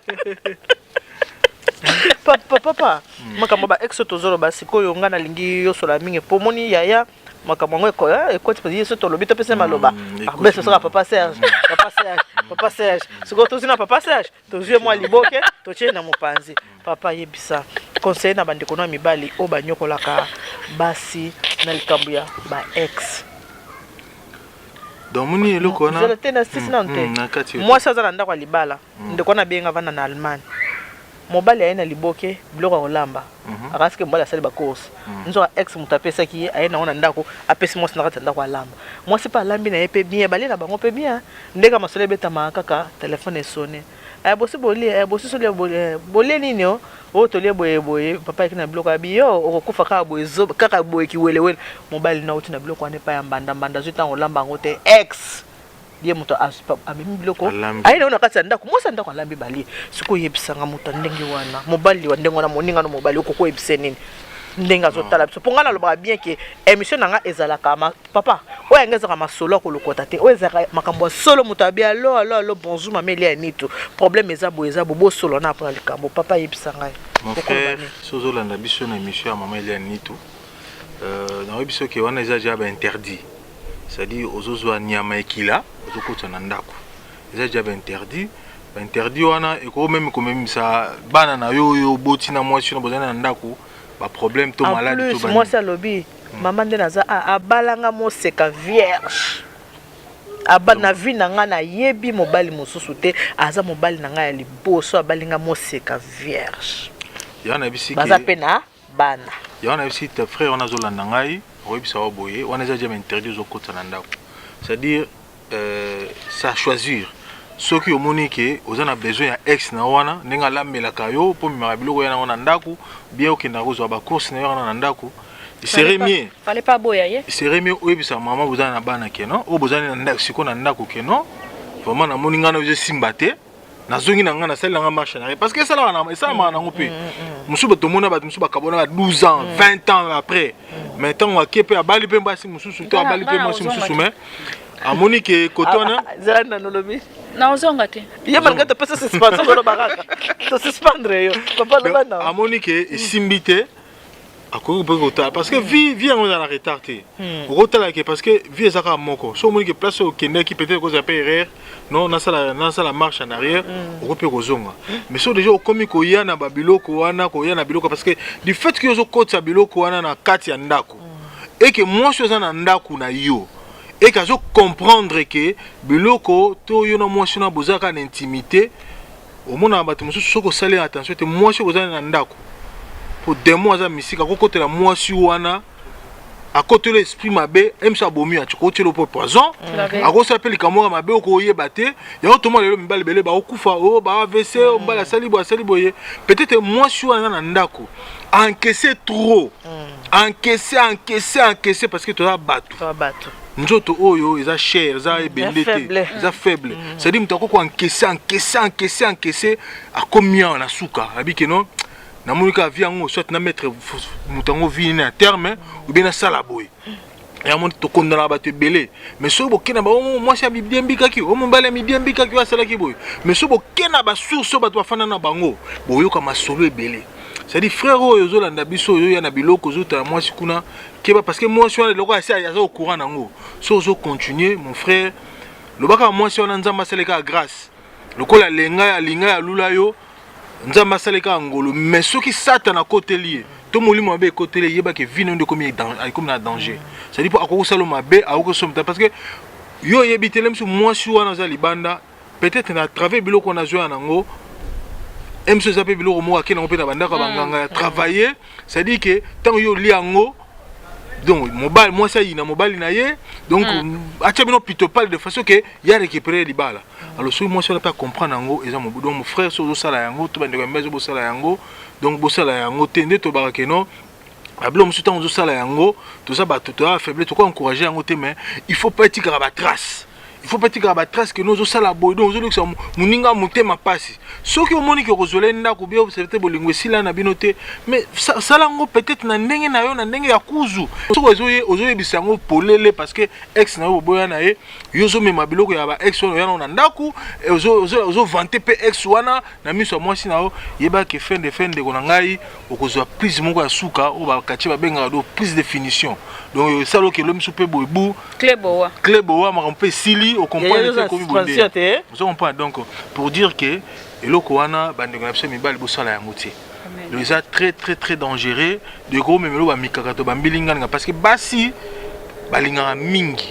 Papa, papa, makambo ba ex tozoloba sikoyo, nga nalingi yosola mingi po moni yaya makambo yango ekoti mpe ye so tolobi, topesa maloba. Ekoti. Beso soka papa Serge, papa Serge, papa Serge. Sikoyo tozwi na papa Serge, tozwi mwa liboke, totie na mopanzi. Papa, yebisa conseil na bandeko na mibali oyo banyokolaka basi na likambo ya ba ex. Donc moni eloko wana. Zela te, na sisi nanu te. Na kati yo. Mwasi aza na ndako ya libala, ndeko wana abenga, avanda na Allemagne. Mobali aye na liboke biloko ya kolamba, akasike mobali asali bacourse, nzoka ex moto apesaki ye, aye nango na ndako, apesi mwasi na kati ya ndako alamba. Mwasi mpe alambi na ye mpe bien, balie na bango mpe bien. Ndenge masolo ebetamaka kaka, telefone esone: "Aya, bosi bolie? Aya, bosi solia? Bolie nini?" "O oyo tolie boye boye." Papa ayaki na biloko, abi: "Yo okokufa kaka boye, zoba kaka boye, kiwelewele. Mobali na uti na biloko wana epai ya mbanda mbanda, azwi ntango olamba yango te. Ex ye moto amemi biloko." Alambi. Aye nango na kati ya ndako, mwasi ya ndako alambi, balie. Sikoyo oyebisanga, moto ya ndenge wana, mobali wa ndenge wana, moninga no mobali, okoki oyebisa nini ndenge azotala biso? Mpo ngai nalobaka bien ke émission na ngai ezalaka papa oyo yango ezalaka masolo ya kolokota te, oyo ezalaka makambo ya solo. Moto abi: "Allo, allo, allo, bonjour mama Elia ya Nitu, problème eza boye, eza boye, bosolo na mpona likambo." Papa, yebisa ngai. Mon Okoloba frère, nini? So ozolanda biso na émission ya mama Elia Nitu, nayebi soki wana eza déjà bainterdit, c'est-à-dire ozozwa nyama ekila, ozokotisa na ndako, eza déjà bainterdit. Bainterdit wana ekoki même komemisa bana na yo oyo oboti na mwasi wana bozali na ndako baproblème to En maladi to plus banini. Mwasi alobi: "Mama, nde naza abalanga moseka vierge, aba na vie na ngai nayebi mobali mosusu te, aza mobali na ngai ya liboso, abalinga moseka vierge." Yango nayebisi Baza mpe na bana. Yango nayebisi te, frère wana azolanda ngai, okoyebisa wa boye: wana eza déjà interdit, ozokota na ndako, c'est-à-dire ça choisir. Soki omoni ke oza na besoin ya ex na wana, ndenge alambelaka yo mpo memaka biloko ya nango na ndako, bien okendaka kozwa bacourse na yo wana na ndako, serait mieux. Fallait pas boya ye. Serait mieux oyebisa mama boza na bana ke non, oyo bozali na ndako sikoyo, na ndako ke non, vraiment namoni ngai na ezosimba te, nazongi na ngai, nasali nanga marche na ye, parce que esalamaka esalamaka nango mpe. Mosusu bato tomona, bato mosusu bakabona ba 12 ans, 20 ans après, mais ntango ake mpe abali mpe basi mosusu to abali mpe mwasi mosusu, mais amoni ke kote wana. Zela nano, olobi? Naozonga te. Ye malgré topesa suspension, oloba kaka tosuspendre yo. Papa, loba na. Amoni ke esimbi te, akoki mpe kotala, parce que vie yango eza na retard te. Okotala ke parce que vie eza kaka moko. So omoni ke place oyo okendaki peut-être kozala mpe erreur, non, nasala marche en arrière, okoki mpe kozonga. Mais so déjà okomi koya na babiloko wana, koya na biloko, parce que du fait ke ozokotisa biloko wana na kati ya ndako, eke mwasi oza na ndako na yo, eke azocomprendre ke biloko to yo na mwasi na boza kaka na intimité. Omonaka bato mosusu, soki osali attention te, mwasi oyo kozali na ndako, po démon aza misika, akokotela mwasi wana. Akotela esprit mabe, ye mosu abomi, akotiela mpo poison, akosala mpe likambo moko mabe, okoyeba te. Yango tomona lelo mibali ebele bakokufa, o ba AVC, o mobali asali boye, asali boye. Peut-être mwasi wana na ndako encaisse trop, encaisse, encaisse, encaisse, parce que toza bato. Toza bato. Nzoto oyo eza chair, eza ebende te. Faible. Eza faible, c'est-à-dire moto akoko encaisse, encaisse, encaisse, encaisse, akomi awa na suka, abi ke non, namoni kaka vie yango, soit na mettre moto yango vie nini na terme, ou bien nasala boye. Yango tokondana bato ebele. Mais soki bokenda bango, mwasi amidiembikaki, o mobali amidiembikaki, oyo asalaki boye. Mais soki bokenda basource oyo bato bafanda na bango, boyoka masolo ebele. C'est-à-dire, frère oyo ozolanda biso, oyo oya na biloko, ozotala mwasi kuna, keba, parce que mwasi wana eloko asi aza au courant nango. So ozocontinue, mon frère, lobaka mwasi wana Nzambe asali kaka grâce, lokola alenga, alinga, alula yo, Nzambe asali kaka ngolu. Mais soki Satana akoteli ye to molimo mabe ekoteli ye, yebaki vie nde ekomi na danger. C'est-à-dire mpo akoki kosala mabe, akoki kosomba, parce que yo oyebi te. Mosu mwasi wana aza libanda, peut-être na travers biloko wana azwa yango, mosu eza mpe biloko moko akende yango mpe na bandako ya banganga ya travailler. C'est-à-dire que ntango yo olia yango, donc mobali, mwasi ayina mobali na ye, donc atia bino pitopale de façon ke ya récupérer libala. Alors soki mwasi wana mpe acomprendre yango, eza mobu. Donc mon frère, soki ozosala yango, to bandeko ya mibali bosala yango, donc bosala yango te. Nde tobaka ke non, babilo mosusu, ntango ozosala yango, toza bato, toza faible, toko encourage yango te. Mais il faut pas etikaka batrace, il faut pas etikaka batrace ke no ozosala boye. Donc ozolekisa moninga motema mpasi. Soki omoni ke okozwela ndako bi te, bolingo esila na bino te, mais sala yango peut-être na ndenge na yo, na ndenge ya kuzu. Soki ozoyebisa yango polele, parce que ex na yo boboya na ye, yo ozomema biloko ya ba ex wana, oya nango na ndako, ozovante mpe ex wana na miso ya mwasi na yo, yebaki fin de fin, ndeko na ngai, okozwa prise moko ya suka oyo bakatie babengaka do prise de finition. Donc esala okelo miso mpe boye bu Clé boa. Clé boa, makambo mpe esili, ocomprendre te, ekomi bonde, ozo comprendre. Donc pour dire que eloko wana, bandeko na biso mibali, bosala yango te. Donc eza très très très dangereux de komemelo bamikaka to bambilinganinga, parce que basi balingaka mingi,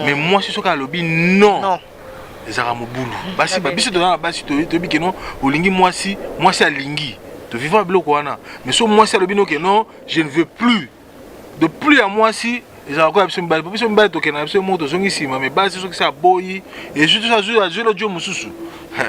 mais mwasi soki alobi non, ezalaka mobulu. Basi, biso toza na basi, toyebi ke non, olingi mwasi, mwasi alingi, tovivre biloko wana. Mais so mwasi alobi no ke non, je ne veux plus de plus ya mwasi, ezalaka koya biso mibali, po biso mibali tokende na biso moko, tozongi nsima. Mais basi, soki se aboyi, ezwi azwi lodio mosusu,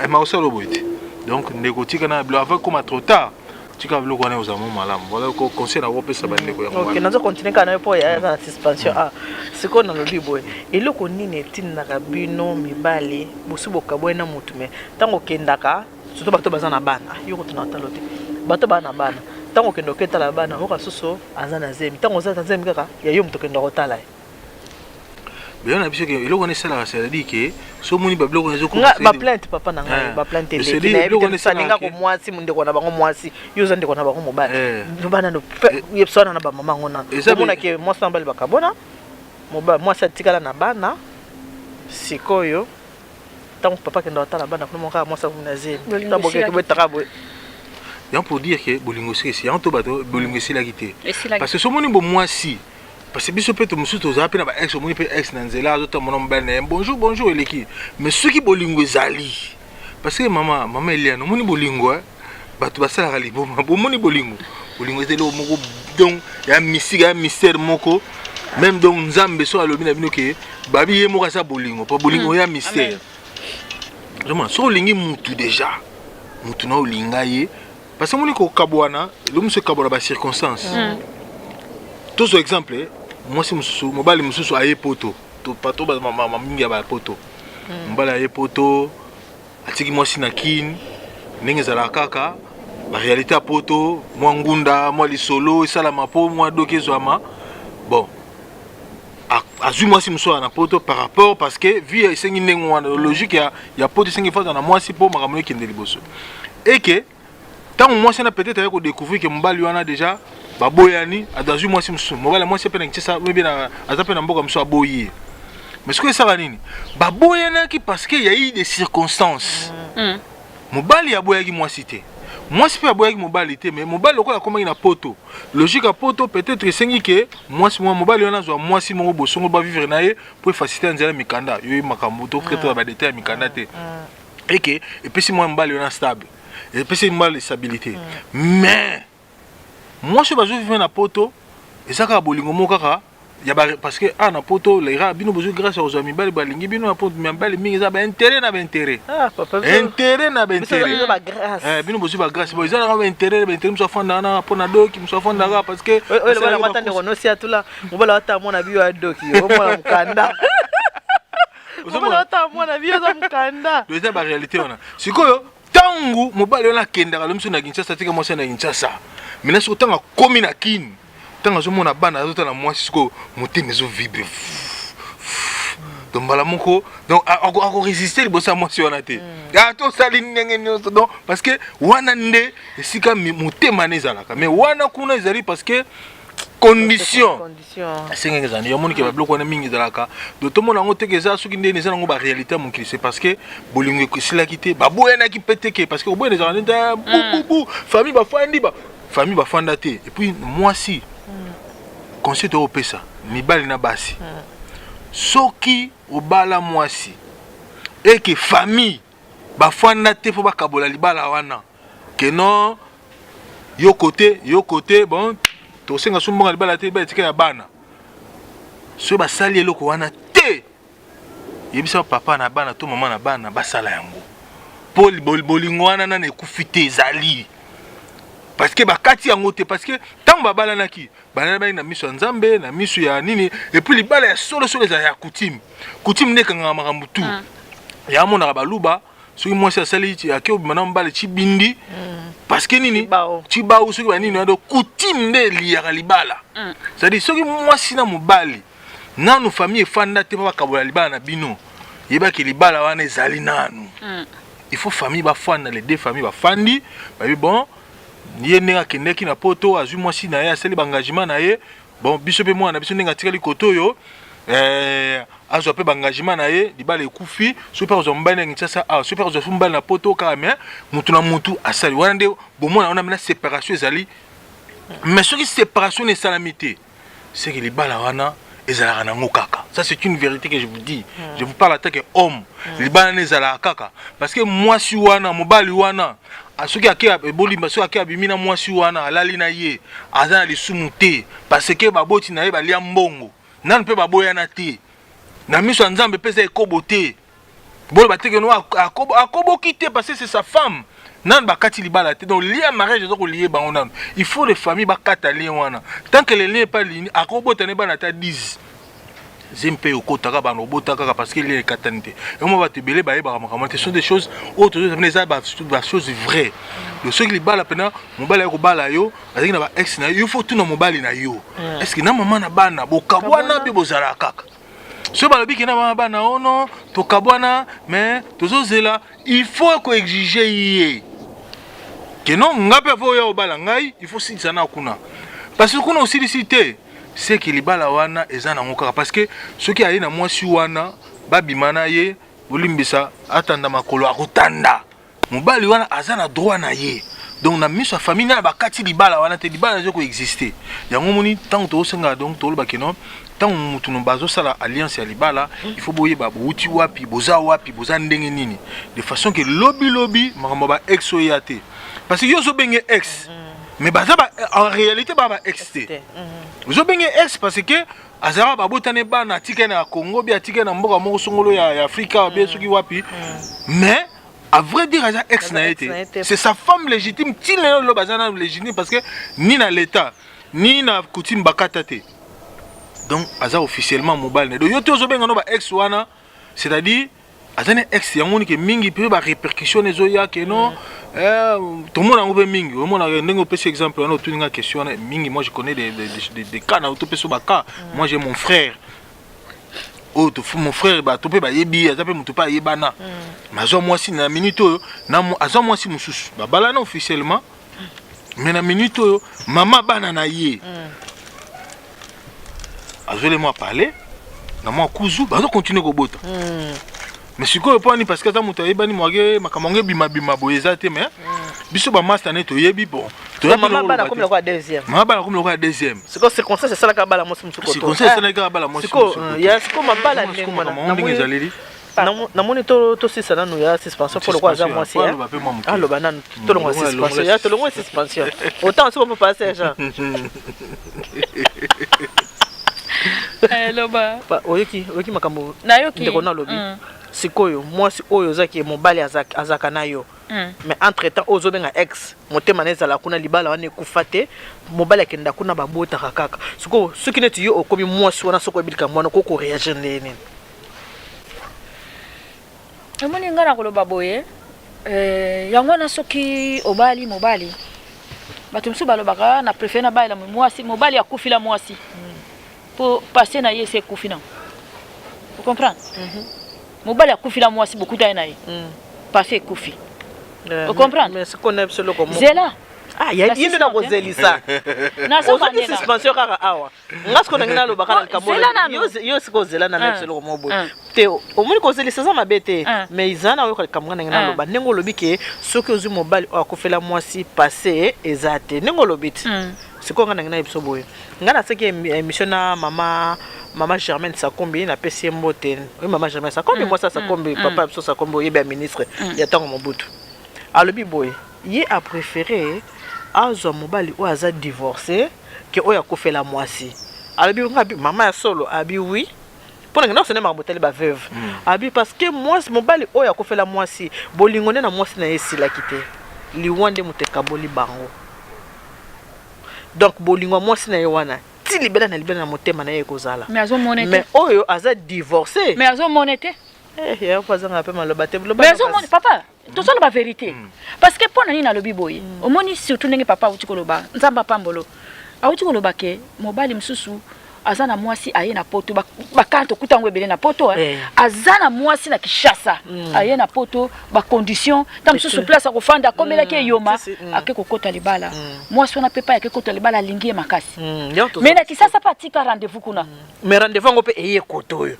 makosala boye te. Donc ndeko, tika na biloko avant ekoma trop tard. Tika biloko wana, ozala mo malamu. Voilà conseil na kopesa bandeko yango. Ok, nazo continue kaka na yo mpo aza na suspension. Ah, sikoyo nalobi boye: eloko nini etindaka bino mibali bosi bokabwani na motu, mais ntango okendaka, surtout bato baza na bana, yo kotuna talo te, bato baa na bana, ntango okende oketala bana, oyoka susu aza na zemi, ntango oza na zemi kaka ya yo moto okenda kotala ye? Beyo na biso ke eloko wana esalaka, c'est-à-dire ke so omoni babiloko wana, baplainte, papa na ngai, baplainte eleki, nayebi te. Alinga ko mwasi, ndeko na bango mwasi, yo oza ndeko na bango mobali, bana yebisa wana na bamama yango nano, omonake mwasi na mobali bakabona, mwasi atikala na bana. Sikoyo ntango papa akenda kotala bana kuna, moko kaka mwasi akomi na zemi, ntango bokeke botaka boye. Yango pour dire ke bolingo esili esi yango to bato bolingo esilaki te, parce que somoni bo mwasi, parce que biso mpe to mosusu tozala mpe na ba ex, omoni mpe ex na nzela azotambola mobali na ye, bonjour bonjour, eleki. Mais soki bolingo ezali, parce que mama Eliane, omoni bolingo, bato basalaka liboma. Bomoni bolingo, bolingo eza eloko moko, donc ya mystique, ya mystère moko même. Donc Nzambe so alobi na bino ke babi ye moko aza bolingo, mpo bolingo ya mystère. Vraiment, soki olingi mutu déjà, mutu na olinga ye, parce que omoni kokabwana, elo mosusu ekabwana bacirconstance. Tozwa exemple, mwasi mosusu, mobali mosusu aye poto, to mama mingi ya bapoto, mobali aye poto, atiki mwasi na Kine. Ndenge ezalaka kaka baréalité ya poto, mwa ngunda, mwa lisolo esalama mpo mwa doki ezwama. Bon, azwi mwasi mosusu na poto par rapport, parce que vie esengi ndenge wana, logique ya poto esengi faza na mwasi mpo makambo ekende liboso. Eke ntango mwasi wana peut-être aye kodécouvrir ke mobali wana déjà baboyani, azwi mwasi mosusu, mobali, mwasi mpe na Kinshasa, mpe aza mpe na mboka mosusu, aboyi ye. Mais soki esala nini, baboyanaki parce que y a eu des circonstances. Mobali aboyaki mwasi te, mwasi mpe aboyaki mobali te, mais mobali lokola akomaki na poto, logique ya poto peut-être esengi ke mwasi mwa mobali wana azwa mwasi moko bosongo, bavivre na ye mpo efacilité ya nzela mikanda. Yo makambo toketa badétail ya mikanda te. Eke epesi mwa mobali wana stable, epesi mobali stabilité. Mais mwasi oyo bazovivre na poto, eza kaka bolingo moko kaka. Ya ba, parce que ah, na poto lera bino bozwi grâce ya kozwa mibali balingi bino na poto. Mibali mingi eza baintérêt na baintérêt. Ah, papa, intérêt na baintérêt. Biso bagrâce. Eh, bino bozwi bagrâce. Bon, eza naka baintérêt, baintérêt. Mosu afandaka na mpo na doki, mosu afandaka parce que oyo loba ata ndeko nosi atula mobala ata mwana biyo adoki omwana mokanda, mobala ata mwana biyo aza mokanda. Eza baréalité wana. Sikoyo ntango mobali wana akendaka lo miso na Kinshasa, atika mwasi na Kinshasa. Maintenant sikoyo ntango akomi na Kini, ntango azomona bana, azotala mwasi, sikoyo motema ezovibre. Donc mbala moko, donc akorésister liboso ya mwasi wana te, tosali ndenge nyonso. Donc parce que wana nde esika motema na ezalaka, mais wana kuna ezali parce que condition esengaki ezala. Yo omonike babiloko wana mingi ezalaka. Donc tomona yango teke eza soki ndeni eza nango baréalité ya mokili. C'est parce que bolingo esilaki te, baboyanaki mpe teke, parce que koboyana ezalaka nde bububu, famille bafandi, ba famille bafanda te. Et puis mwasi, conseil toyopesa mibali na basi: soki obala mwasi eke famille bafanda te mpo bakabola libala wana, ke non, yo kote, yo kote, bon, tosenga so mbongo libala te, libala etika ya bana. Soki basali eloko wana te, yebisa papa na bana to mama na bana basala yango, mpo bolingo wana nana ekufi te, ezali parce que bakati yango te. Parce que ntango babalanaki, balanaki na miso ya Nzambe, na miso ya nini. Et puis libala ya solosolo ezala ya coutume. Coutume nde ekangaka makambo tu. Ya amonaka baluba, soki mwasi asali ake obima na mobali, cibindi, parce que nini, cibau, soki banini wana. Coutume nde eliaka libala. C'est-à-dire soki mwasi na mobali nanu famille efanda te mpo bakabola libala na bino, yebaki libala wana ezali nanu. Il faut famille bafanda, les deux familles bafandi, babi bon, ye ndenge akendeki na poto, azwi mwasi na ye, asali baengagement na ye. Bon, biso mpe mwana na biso ndenge atikali kote oyo, azwa mpe baengagement na ye. Libala ekufi, soki mpe akozwa mobali na Kinshasa awa, soki mpe akozwa mobali na poto kaka, mais mutu na mutu asali wana nde bomona wana mena séparation ezali. Mais soki séparation esalami te, c'est que libala wana ezalaka nango kaka. Ça, c'est une vérité que je vous dis. Je vous parle en tant que homme. Libala wana ezalaka kaka parce que mwasi wana, mobali wana, soki ake ebolimba, soki ake abimi na mwasi wana, alali na ye, aza na lisumu te, parce que baboti na ye balia mbongo nanu mpe baboyana te. Na miso ya Nzambe mpe eza ekobo te. Boloba te ke no akoboki te, parce que c'est sa femme. Nanu bakati libala te. Donc lien mariage eza kolie bango nanu. Il faut les familles bakata lien wana. Tant que le lien epa lini, akobota ne bana ata 10 ze mpe okotaka bana, obota kaka, parce que lien ekatani te. Yango bato ebele bayebaka makambo te. Sont des choses oyo tozozamina, eza bachose vrai. Donc soki libala mpena, mobali aye kobala yo, azalaki na ba ex na yo, yo faut tuna mobali na yo: est ce que na mama na bana bokabwana mpe bozalaka kaka? Soki balobi ke na mama bana ono tokabwana, mais tozozela, il faut koexige ye ke non, nga mpe avo oya obala ngai, il faut silisa na kuna, parce que kuna osilisi te, c'est que libala wana eza nango kaka. Parce que soki aye na mwasi wana, babima na ye, bolimbisa, atanda makolo, akotanda. Mobali wana aza na droit na ye. Donc na miso ya famille na bakati libala wana te, libala eza koexiste. Yango moni ntango tozosenga, donc tolobaki non, ntango mutu no bazosala alliance ya libala, il faut boyeba bowuti wapi, boza wapi, boza ndenge nini, de façon ke lobilobi makambo ya ba ex oyo ya te. Parce que yo ozobenge ex, mais baza ba, en réalité baa ba ex te. Ozobenge ex parce que azalaka, babotani bana, atikali na Congo, bi atikali na mboka moko songolo ya Afrika, bie soki wapi, mais à vrai dire aza ex na ye te, c'est sa femme légitime. Ntina lelo lelo baza na légitime, parce que ni na l'état ni na coutume bakata te. Donc aza officiellement mobali na ye. Donc yo te ozobenga no ba ex wana, c'est-à-dire aza na ex. Yango nike mingi mpe barépercussion ezoya ke non, tomona yango mpe mingi. Omona ndenge opesi exemple wana, otuni nga question wana mingi. Moi, je connais des cas na topesi bacas. Moi, j'ai mon frère oyo, mon frère, bato mpe bayebi, aza mpe moto mpe ayebana, mais azwa mwasi na minute oyo, azwa mwasi mosusu, babalana officiellement, mais na minute oyo mama bana na ye azwele mwa parler na mwa kuzu, bazokontinue kobota. Mais sikoyo mpo ani? Parce que aza moto ayebani, mwake makambo yango ebimabima boye eza te. Mais biso bamaster ne toyebi, bon. Mama bana komi lokola deuxième. Mama bana komi lokola deuxième. Sikoyo circonstance esalaka bala mwasi mosusu. Circonstance esalaka bala mwasi. Ya sikoyo mabala ndenge wana, ndenge ezaleli. Namoni tosisa nanu ya suspension, mpo lokola aza mwasi, aloba nanu. Tolongwa suspension, ya tolongwa suspension, autant siko mpo papa Sergent. Eh, loba. Oyoki, oyoki makambo Nayoki. ndeko na alobi. Sikoyo mwasi oyo ozaki mobali azaka na yo. Mais entre temps oyo ozobenga ex, motema na ezala kuna, libala wana ekufa te, mobali akenda kuna, babotaka kaka. Sikoyo soki neti yo okomi mwasi wana, soki oyebi likambo wana, okoki koréagir ndenge nini? Omoni, ngai na koloba boye, yango wana soki obali mobali, bato mosusu balobaka na préféré na balela mwasi, mobali akufila mwasi, mpo passé na ye esi ekufi nango. Ocomprendre? Mobali akufila mwasi, bokuta ye na ye, passé ekufi. Ocomprendre? Mais sikoyo na biso eloko moko. Zela. Ah, ye nde na kozelisa. Ozaki suspension kaka awa. Nga sikoyo nangi nalobaka na likambo Zela nanu. yo sikoyo ozela na biso eloko moko boye te. Omoni, kozelisa eza mabe te, mais eza na oyoka likambo nga ndenge naloba. Ndenge olobi ke soki ozwi mobali oyo akufela mwasi, passé eza te, ndenge olobi ti. Sikoyo nga ndenge nayebi biso boye, nga nasalaki émission na mama Germaine Sakombi, napesi ye mbote. Oyo mama Germaine Sakombi, mwasi ya Sakombi, papa ya biso Sakombi, oyebi, ya ministre ya ntango Mobutu, alobi boye: ye apréféré azwa mobali oyo aza divorcé ke oyo akufela mwasi. Alobi nga mama ya solo, abi oui, mpo na ngenda kosende makambo etali baveuve. Abi parce que mwasi, mobali oyo akufela mwasi, bolingo nde na mwasi na ye esilaki te, liwa nde moto ekaboli bango. Donc bolingo ya mwasi na ye wana ti libela na libela na motema na ye ekozala. Mais azomona te. Mais oyo aza divorcé Mais azomona te. Eh, ya po azanga mpe maloba te. Mais azomona, papa, tozoloba vérité. Parce que mpo na nini nalobi boye? Omoni, surtout ndenge papa auti koloba, Nzambe apambolo, auti koloba ke mobali mosusu aza na mwasi, aye na poto, bakana tokuta yango ebele na poto, eh. Aza na mwasi na Kinshasa, aye na poto, bacondition ta mosusu, place akofanda akomelaki eyoma, ake kokota libala. Mwasi wana mpe pa ake kota libala, alingi ye makasi, mais na Kinshasa mpe atika rendez-vous kuna. Mais rendez-vous yango mpe eye kote oyo.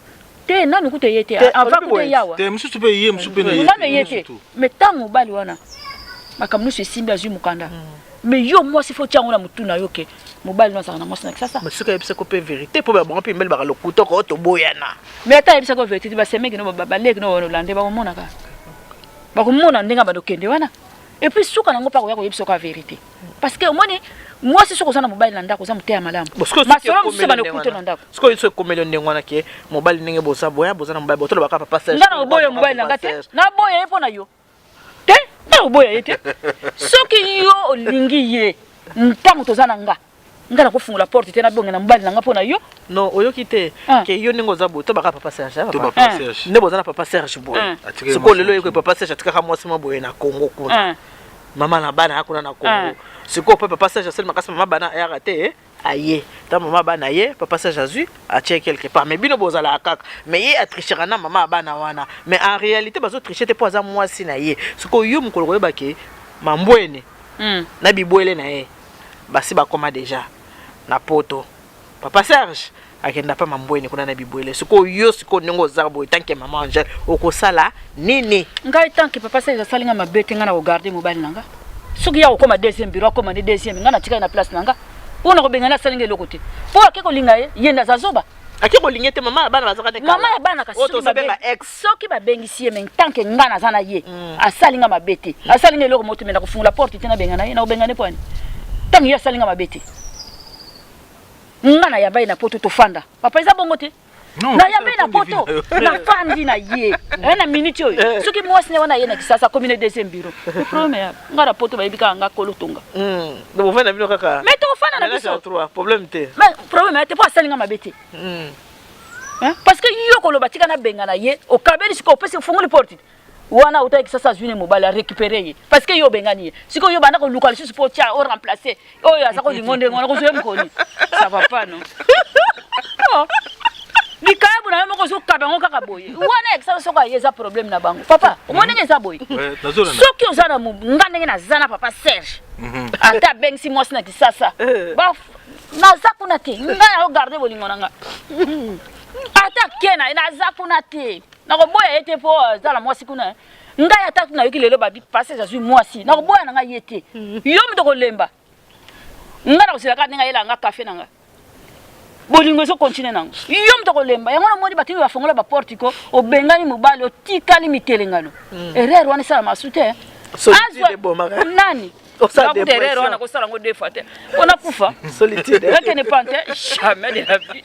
Te, nanu kuta eye te, avant kuta eyawa. Te, mosusu mpe ye, mosusu mpe na ye. Nanu eye te, mais ntango mobali wana makambo nyonso esimbi, azwi mokanda, mais yo mwasi faut tia yango na motu na yo ke mobali no azalaka na mwasi na Kisasa. Mais soki ayebisako mpe vérité, mpo bango mpe mibali baka lokuta ko toboyana. Mais ata ayebisako vérité te, basemeki no, baleki no, olande, bakomonaka, bakomona ndenge bandokende wana. Et puis suka nango mpe akoya koyebisa ka vérité, parce que omoni, mwasi, soki oza na mobali na ndako, oza moteya malamu, masolo mosusu banokuta na ndako. Sikoyo so ekomeli ndenge wana ke mobali, ndenge boza boya, boza na mobali, botolobaka papa Serge. Nga na oboya mobali na nga te, naboya ye mpo na yo te, nga oboya ye te. Soki yo olingi ye, ntango toza na nga, nga nakofungola porte te nabonge na mobali na nga mpo na yo. Non, oyoki te ke yo ndenge oza boye, tobaka papa Serge, nde boza na papa Serge boye. Sikoyo lelo oyoki papa Serge atikaka mwasi mwa boye na Congo kuna, mama na bana ya kuna na Congo. Sikoyo mpe papa Serge asali makasi, mama bana ayaka te, aye ta mama bana ye, papa Serge azwi, atie quelque part. Mais bino bozalaka kaka, mais ye atrichaka na mama ya bana wana, mais en réalité bazotriche te mpo aza mwasi na ye. Sikoyo yo mokolo koyeba ke mambwene na bibwele na ye basi bakoma déjà na poto, papa Serge akenda mpa mambwene kuna na bibwele. Sikoyo yo, sikoyo ndenge oza boye, tant que mama Angele, okosala nini? Ngai, tant que papa Serge asali nga mabe te, ngai na kogarde mobali na nga. Soki ya kokóma deuxième bureau, akóma nde deuxième, ngai natikali na place na nga mpo na kobenga. Asalinga eloko te mpo ake kolinga ye, ye nde aza zoba. Ake kolinga te, mama ya bana bazaka te. Mama ya bana kasi soki babengisi ye, mais tant que nga naza na ye, asalinga mabe te, asalinga eloko moko te, mais na kofungola porte te nabenga na ye, na kobenga ne mpo ani ntango ye asalinga mabe te. Nga na yamba ye na poto, tofanda, papa, eza bongo te. Nayamba ye na poto, nafandi na ye na minute oyo. Soki mwasi ne wana aye na Kisasa, akomi na deuxième bureau, problème ya nga na poto, bayebi kaka nga kolo tonga. Bofanda bino kaka. Mais tofanda na biso. Problème te. Mais problème ya te mpo asalinga mabe te, parce que yo koloba tika nabenga na ye, okabeli sikoyo, opesi, ofungoli porte wana, otaki Kisasa, azwi ne mobali, arécupéré ye, parce que yo obengani ye. Sikoyo yo banda koluka lisusu mpo tia oremplace oyo aza kolingo ndenge wana, kozwa ye mokoni, ça va pas. Non, likayabu na yo moko ozokaba yango kaka boye wana ya Kisasa. Soki aye, eza problème na bango. Papa, omoni ndenge eza boye, soki oza na nga ndenge naza na papa Serge, ata abengisi mwasi na Kisasa, naza kuna te. Ngai naogarde bolingo na nga, ata ke na ye, naza kuna te, nakoboya ye te mpo aza na mwasi kuna. Ngai ata nayoki lelo babi pase azwi mwasi, nakoboya na ngai ye te. Yo moto kolemba, ngai nakosela kaka ndenge ayelaka nga kafe na ngai, bolingo ezokontinue nango. Yo moto kolemba yango. Namoni bato oyo bafongola baporte ko obengani mobali, otikali mitelengano. Erreur wana esalama su te. Azwa nani? Osala Nakuta erreur wana dépression. kosala yango deux fois te mpo nakufa. Solitude. Nakende pan te, jamais de la vie.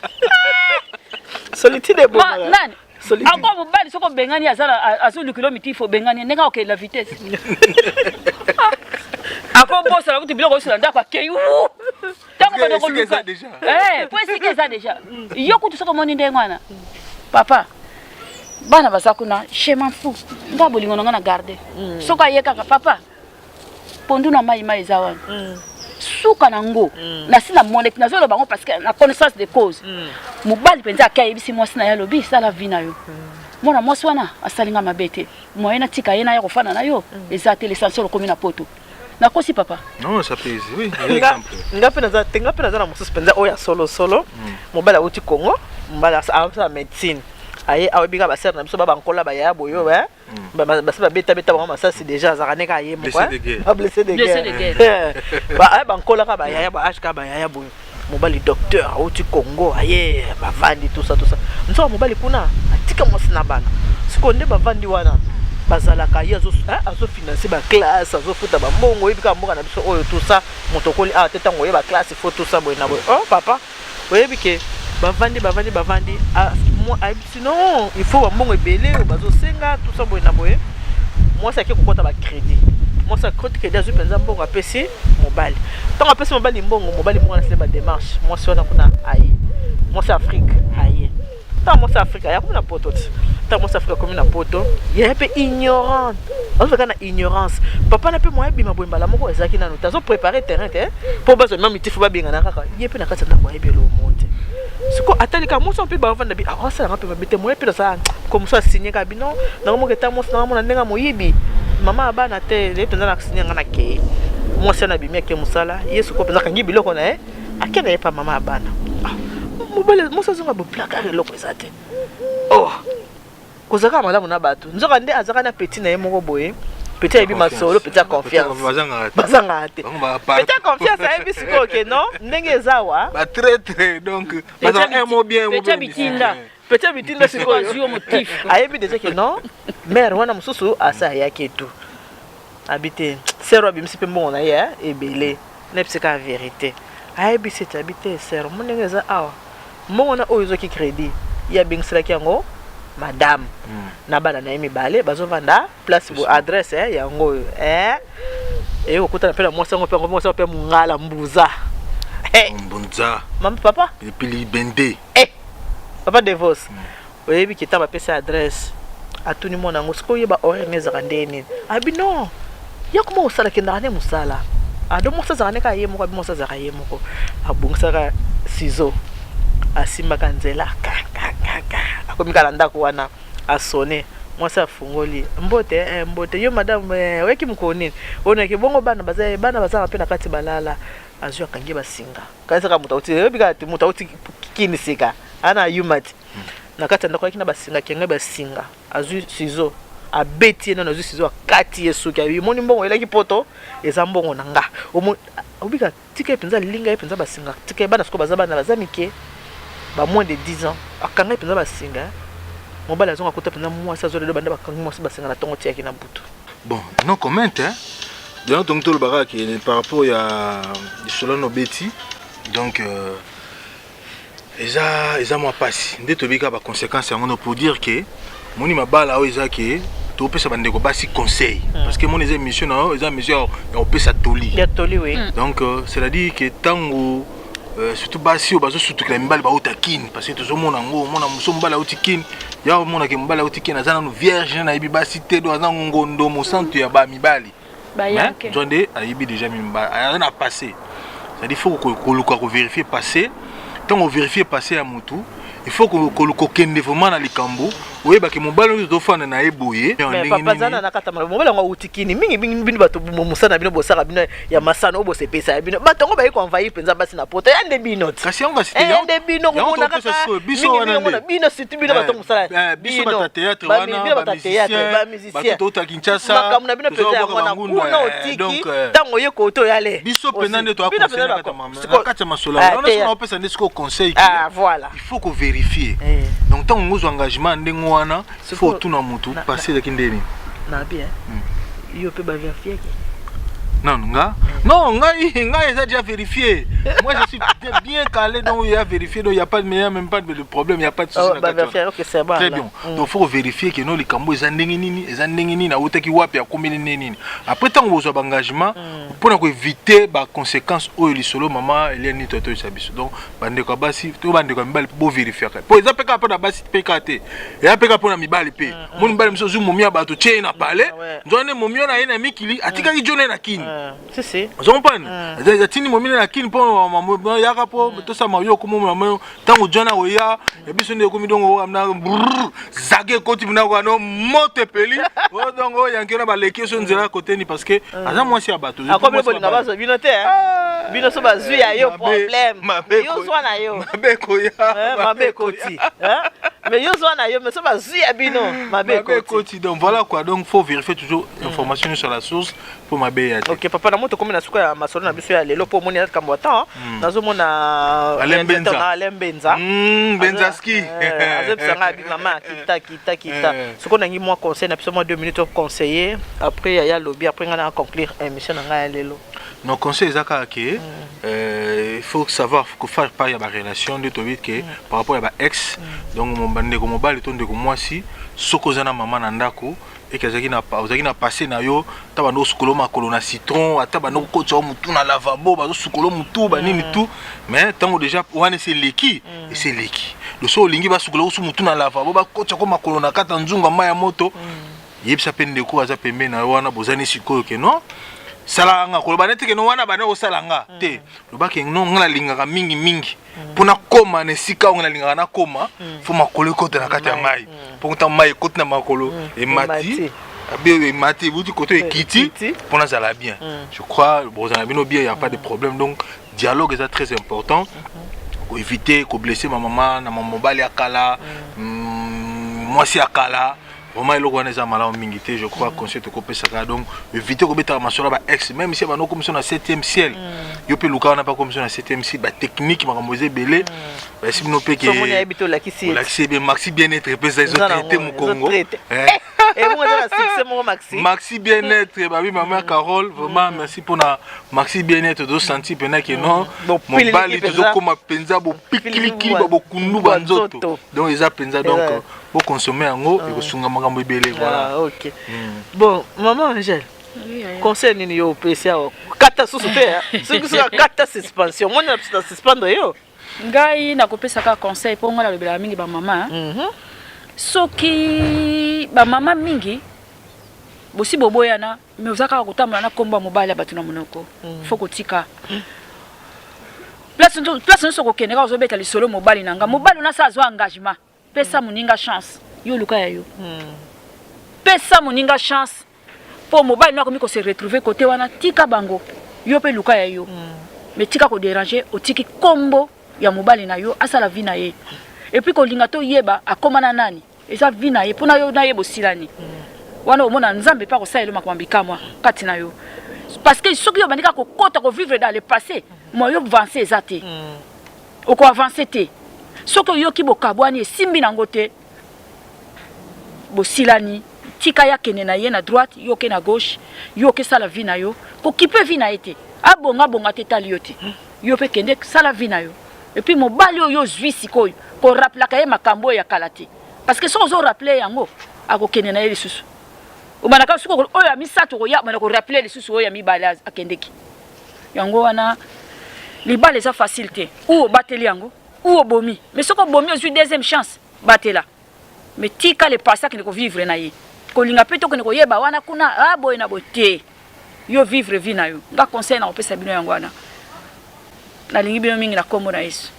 Solitude Ma, ebomaka. nani? Solitude. Encore mobali soki obengani, aza azolukila mitifu, obengani ndenge akokende la vitesse, akobosana kutu biloko nyonso na ndako, akei ntango bando Esika koluka. eza déjà. Po esika eza déjà. Yo kutu soki omoni ndenge wana, papa, bana baza kuna, je m'en fous. Nga bolingo na nga na garde. Soki aye kaka, papa, pondu na mai, mai eza wana. Suka nango nasi na moneki, nazoloba yango parce que na connaissance de cause. Mobali mpenza ake, ayebisi mwasi na ye, alobi: "Sala vie na yo." Mwana mwasi wana asalinga mabe te, moye natika ye, naya kofanda na yo eza te. L'essentiel okomi na poto. Nakosi, papa? Non, ça pèse, oui, exemple. Nga mpe naza te, nga mpe naza na mosusu mpenza oyo ya solosolo. Mobali awuti Congo, mobali asala médecine, aye ayebi kaka basere na biso, ba bankola, bayaya boyo, basi babetabeta bango masasi déjà, azalaka ne kaka ye moko. Blessé de guerre. Ba blessé de Blessé de guerre. Aye bankola kaka, bayaya, ba âge kaka, bayaya boyo. Mobali docteur awuti Congo, aye, bavandi, tout ça, tout ça. Nzoka mobali kuna atika mwasi na bana. Sikoyo nde bavandi wana, bazalaka, ye azofinancer baclasse, azofuta bambongo. Oyebi kaka mboka na biso oyo, tout ça, moto okoli awa te, ntango oyeba classe, faut tout ça boye na boye. Oh papa, oyebi ke bavandi, bavandi, bavandi, ayebisi non, il faut bambongo ebele oyo bazosenga, tout ça boye na boye. Mwasi ake kokɔta bacrédit, mwasi akoti crédit, azwi mpenza mbongo, apesi mobali. Ntango apesi mobali mbongo, mobali mbongo, anasele badémarche. Mwasi wana kuna aye, mwasi Afrique aye. Ntango mwasi Afrique aye, akomi na poto ti. Ntango mwasi Afrique akomi na poto, ye mpe ignorante, azozalaka na ignorance. Papa na mpe moya ebima boye mbala moko ezalaki nanu te, azoprépare terrain te mpo bazwa mwa mitifu, babengana kaka ye mpe na kati ya ndako, ayebi eloko mo te. Siko atali kaka mwasi mpe bavanda bi asalanga mpe mabe te, moye mpe nasala ko mosu asigne kaka bino nango moko eta mwasi nanga mona ndenge moyibi mama ya bana te, ye mpenza na signe nga na keye. Mwasi wana abimi, ake mosala. Ye sikoyo mpenza akangi biloko na ye, ake na ye pa mama ya bana. Ah, mobali, mwasi azonga bo placard, eloko eza te. Oh, kozalaka malamu na bato. Nzoka nde azalaka na petit na ye moko boye, petit ayebi masolo, petit ya confiance. Bazangaka te. Bazangaka te. Bango ba Petit ya confiance ayebi sikoyo ke non, ndenge eza wa. Batraître, donc bazala un mot bien, un mot Petit bien. bitinda. Petit bitinda sikoyo. Azwi yo motif. Ayebi déjà ke non, mare wana mosusu asa ayaki etu abi te, sero abimisi mpe mbongo na ye ebele, nayebisi kaka vérité. Ayebisi ete abi te, sero mo ndenge eza awa, mbongo na oyo ezwaki crédit, ye abengiselaki yango madame na bana na ye mibale, bazovanda place bo, adresse yango oyo eye kokutana mpe na mwasi yango mpe, yango mwasi yango mpe mongala mbuza. Mbunza. Mama, papa. Pilipili bende. Papa Devos, oyebi ke ntango bapesi adresse, atuni mwana yango sikoyo, oyeba horaire ne ezalaka ndenge nini? Abi non, ya koma kosala, kendaka nde mosala ado, mwasi azalaka nde kaka ye moko. Abi mwasi azalaka ye moko, abongisaka ciseau, asimbaka nzela kakakaka, akomi kaka na ndako wana, asone, mwasi afungoli: "Mbote, mbote yo madame, oyaki mokolo nini?" Onaki bongo bana baza, bana bazalaka mpe na kati, balala. Azwi, akangi basinga, kanisaka moto auti, oyebi kaka te moto auti kini sika ana ayuma ti na kati ya ndako, ayaki na basinga, kenge basinga, azwi ciseau, abeti ye nano, azwi ciseau, akati ye suki. Ayebi moni mbongo oyelaki poto eza mbongo na nga. Obika tika ye mpenza, alinga ye mpenza basinga, tika ye bana sikoyo baza bana, baza mike, ba moins de 10 ans. Akanga ye mpenza basinga. Mobali azonga, kuta mpenza mwasi azolelo, banda bakangi mwasi basinga na ntongo tiaki na butu. Bon, no comment, hein. Donc tongi tolobaka ke par rapport ya lisolo na obeti, donc eza mwa mpasi nde toyebi kaka baconséquence yango. No, pour dire ke moni mabala oyo eza ke topesa bandeko basi conseil, parce que moni eza émission na yo, eza émission ya kopesa toli. Ya toli, oui. Donc c'est à dire ke ntango surtout basi oyo bazosutukela mibali bauta Kine, parce que tozomona yango, omona moso mobali auti Kine, ya omonake mobali auti Kine aza nanu vierge, nayebi basi te, do aza ngondo mosantu ya bamibali. Bayanke. Nzo nde ayebi déjà mibali aza na passé. C'est-à-dire, faut koluka kovérifier passé. Ntango ovérifier passé ya motu, il faut kokende vraiment na likambo, oyebake mobali oyo tofanda na ye boye. Mais papa, aza na kata mobali yango awuti Kini mingi mingi. Bino bato mosala na bino, bosaka bino ya masano oyo bosepesa ya bino, bato yango bayi koenvahir mpenza basi na poto ya nde bino ti. Kasi yango kasi Ya nde bino komona kaka biso wana mingi bino, surtout bino bato mosala. Biso bato ya théâtre wana, bino bato ya théâtre, bamusicien, bato touta Kinshasa. Makambo na bino mpenza yango wana kuna otiki, ntango oye kote oyale. Biso mpenza nde toaconseille na kati ya masolo wana, so naopesa nde sikoyo conseil: voilà, il faut kovérifier. Donc ntango ngozwa engagement ndenge wana, il faut otuna motu passé ezalaki ndeni. Na bien, yo mpe bavérifiaki? Non, nga non, ngai ngai eza déjà vérifié. Moi, je suis bien calé, donc il y a vérifié, donc il y a pas de, il y a même pas de problème, il y a pas de souci. Oh, na ba kati wana. vérifier, ok, c'est bon. Très alors. bien. Donc faut vérifier que non, likambo eza ndenge nini, eza ndenge nini, awutaki wapi, akomi ndenge nini. Après, ntango bozwa baengagement mpona koéviter baconséquence oyo lisolo mama Eliani to toyisa biso. Donc bandeko ya basi to bandeko ya mibali, bovérifiaka, po eza mpe kaka mpona basi mpe kaka te, eza mpe kaka mpona mibali mpe. Moni mibali mosusu ozwi momi ya bato, tie ye na palais. Nzwana nde momi oyo aye na mikili, atikaki jone na Kini. Si si. Ozo comprendre? Atindi momi na Kini mpo yaka mpo tosala yo okomo mama yo. Ntango jona oya ya biso nde ekomi, dongo amna brrr, zage ekoti mina wana, moto epeli oyo, donc oyo yanki wana baleki so nzela koteni, parce que aza mwasi ya bato. Akomi bolinga bazwa bino te, hein? Bino so bazwi ya yo, problème. Yo zwa na yo. Mabe ekoya. Mabe ekoti, hein? Mais yo zwa na yo, mais so bazwi ya bino, mabe mabe ekoti. Ekoti. Donc voilà quoi, donc faut vérifier toujours information sur la source mpo mabe ya te. Ok, papa, na moto komi na suka ya masolo na biso ya lelo, mpo omoni likambo ya temps. Nazomona Alain Benza. Na Alain Benza. Benzaski. Azobisa ngai abi: "Mama, kita, kita, kita." Soki onangi mwa conseil na biso, mwa 2 minutes conseiller, après yaya alobi, après ngai na conclure émission na ngai ya lelo. Non, conseil eza kaka ke il faut savoir faire part ya barelation nde toyebi ke par rapport ya baex. Donc ndeko mobali to ndeko mwasi, soki oza na mama na ndako eke ozalaki na passé na yo, ata bando osukola makolo na citron, ata bando kokotisa yo mutu na lavabo, bazosukola mutu banini tout, mais ntango déjà wana esi eleki, esi eleki. Do so olingi basukola osu mutu na lavabo, bakotisa ko makolo na kati ya nzungu ya mai ya moto, yebisa mpe ndeko aza pembeni na yo wana, bozani sikoyo ke non, salaka nga koloba neti ke no wana banda kosala nga te. Lobaki no, nga nalingaka mingimingi mpo nakóma na esika oyo nalingaka nakóma, faut makolo ekota na kati ya mai, mpo ntango mai ekoti na makolo, emati abe, emati, ebuti koto, ekiti mpo nazala bien. Je crois bozala bino bien, y a pas de problème. Donc dialogue eza très important, koéviter koblesser bamama na mobali ya kala, mwasi ya kala. Vraiment, eloko wana eza malamu mingi te. Je crois conseil tokopesaka, donc éviter kobetaka masolo ya baex, même si bano komiso na 7e ciel. Yo mpe luka wana mpa komiso na 7e ciel, batechnique, makambo eza ebele, bayesi bino mpe. Somoni ayebi te, olakisi ye. Olakisi ebe Maxi Bien-être epesa, ezotraite mokongo. Ebongo eza na succès moko, Maxi. Maxi Bien-être, babi mama Carole, vraiment merci mpona Maxi Bien-être. Tozosentir mpena ke non, mobali tozokóma mpenza bopikilikili, bokundu banzoto. Donc eza mpenza, donc boconsommer yango, ekosunga makambo ebele, voilà. Ok, bon, maman Angèle, conseil nini yo opesi awa? Kata susu te, soki soki akata suspension, moni na biso na suspendre yo. Ngai nakopesa kaka conseil, mpo ngai nalobelaka mingi bamama. Soki bamama mingi bosi boboyana, mais oza kaka kotambola na nkombo ya mobali ya bato na monoko, faut kotika. Place nyonso kokende, kaka ozobeta lisolo mobali na nga, mobali ona sa azwa engagement. Pesa moninga chance, yo luka ya yo. Pesa moninga chance, mpo mobali no akomi kose retrouver kote wana. Tika bango, yo mpe luka ya yo, mais tika kodéranger. Otiki nkombo ya mobali na yo, asala vie na ye. Et puis kolinga toyeba akóma na nani, eza vie na ye. Mpona yo nayeba osilani wana, omona Nzambe mpe akosalela makambo bikamwa kati na yo, parce que soki yo obandi kaka kokɔta kovivre dans le passé, mo yo avance eza te, okoavance te. Soki oyoki bokabwani, esimbi nango te, bosilani, tika ye akende na ye na droite, yo oke na gauche, yo okesala vie na yo. Kokipe vie na ye te, abonga bonga te, etali yo te. Yo mpe kende sala vie na yo. Et puis mobali oyo ozwi sikoyo, korappelaka ye makambo oyo ya kala te, parce que soki ozorappeler yango, akokende na ye lisusu. Obandaka soki oyo ya misato koya, obanda korappeler lisusu oyo ya mibale akendeki. Yango wana libala eza facile te. Ou obateli yango ou obomi, mais soki obomi, ozwi deuxième chance, batela, mais tika le passé akende kovivre na ye. Kolinga mpe tokende koyeba wana kuna aboye na boye te, yo vivre vie na yo. Nga conseil na kopesa bino yango wana. Nalingi bino mingi na nkombo na Yesu.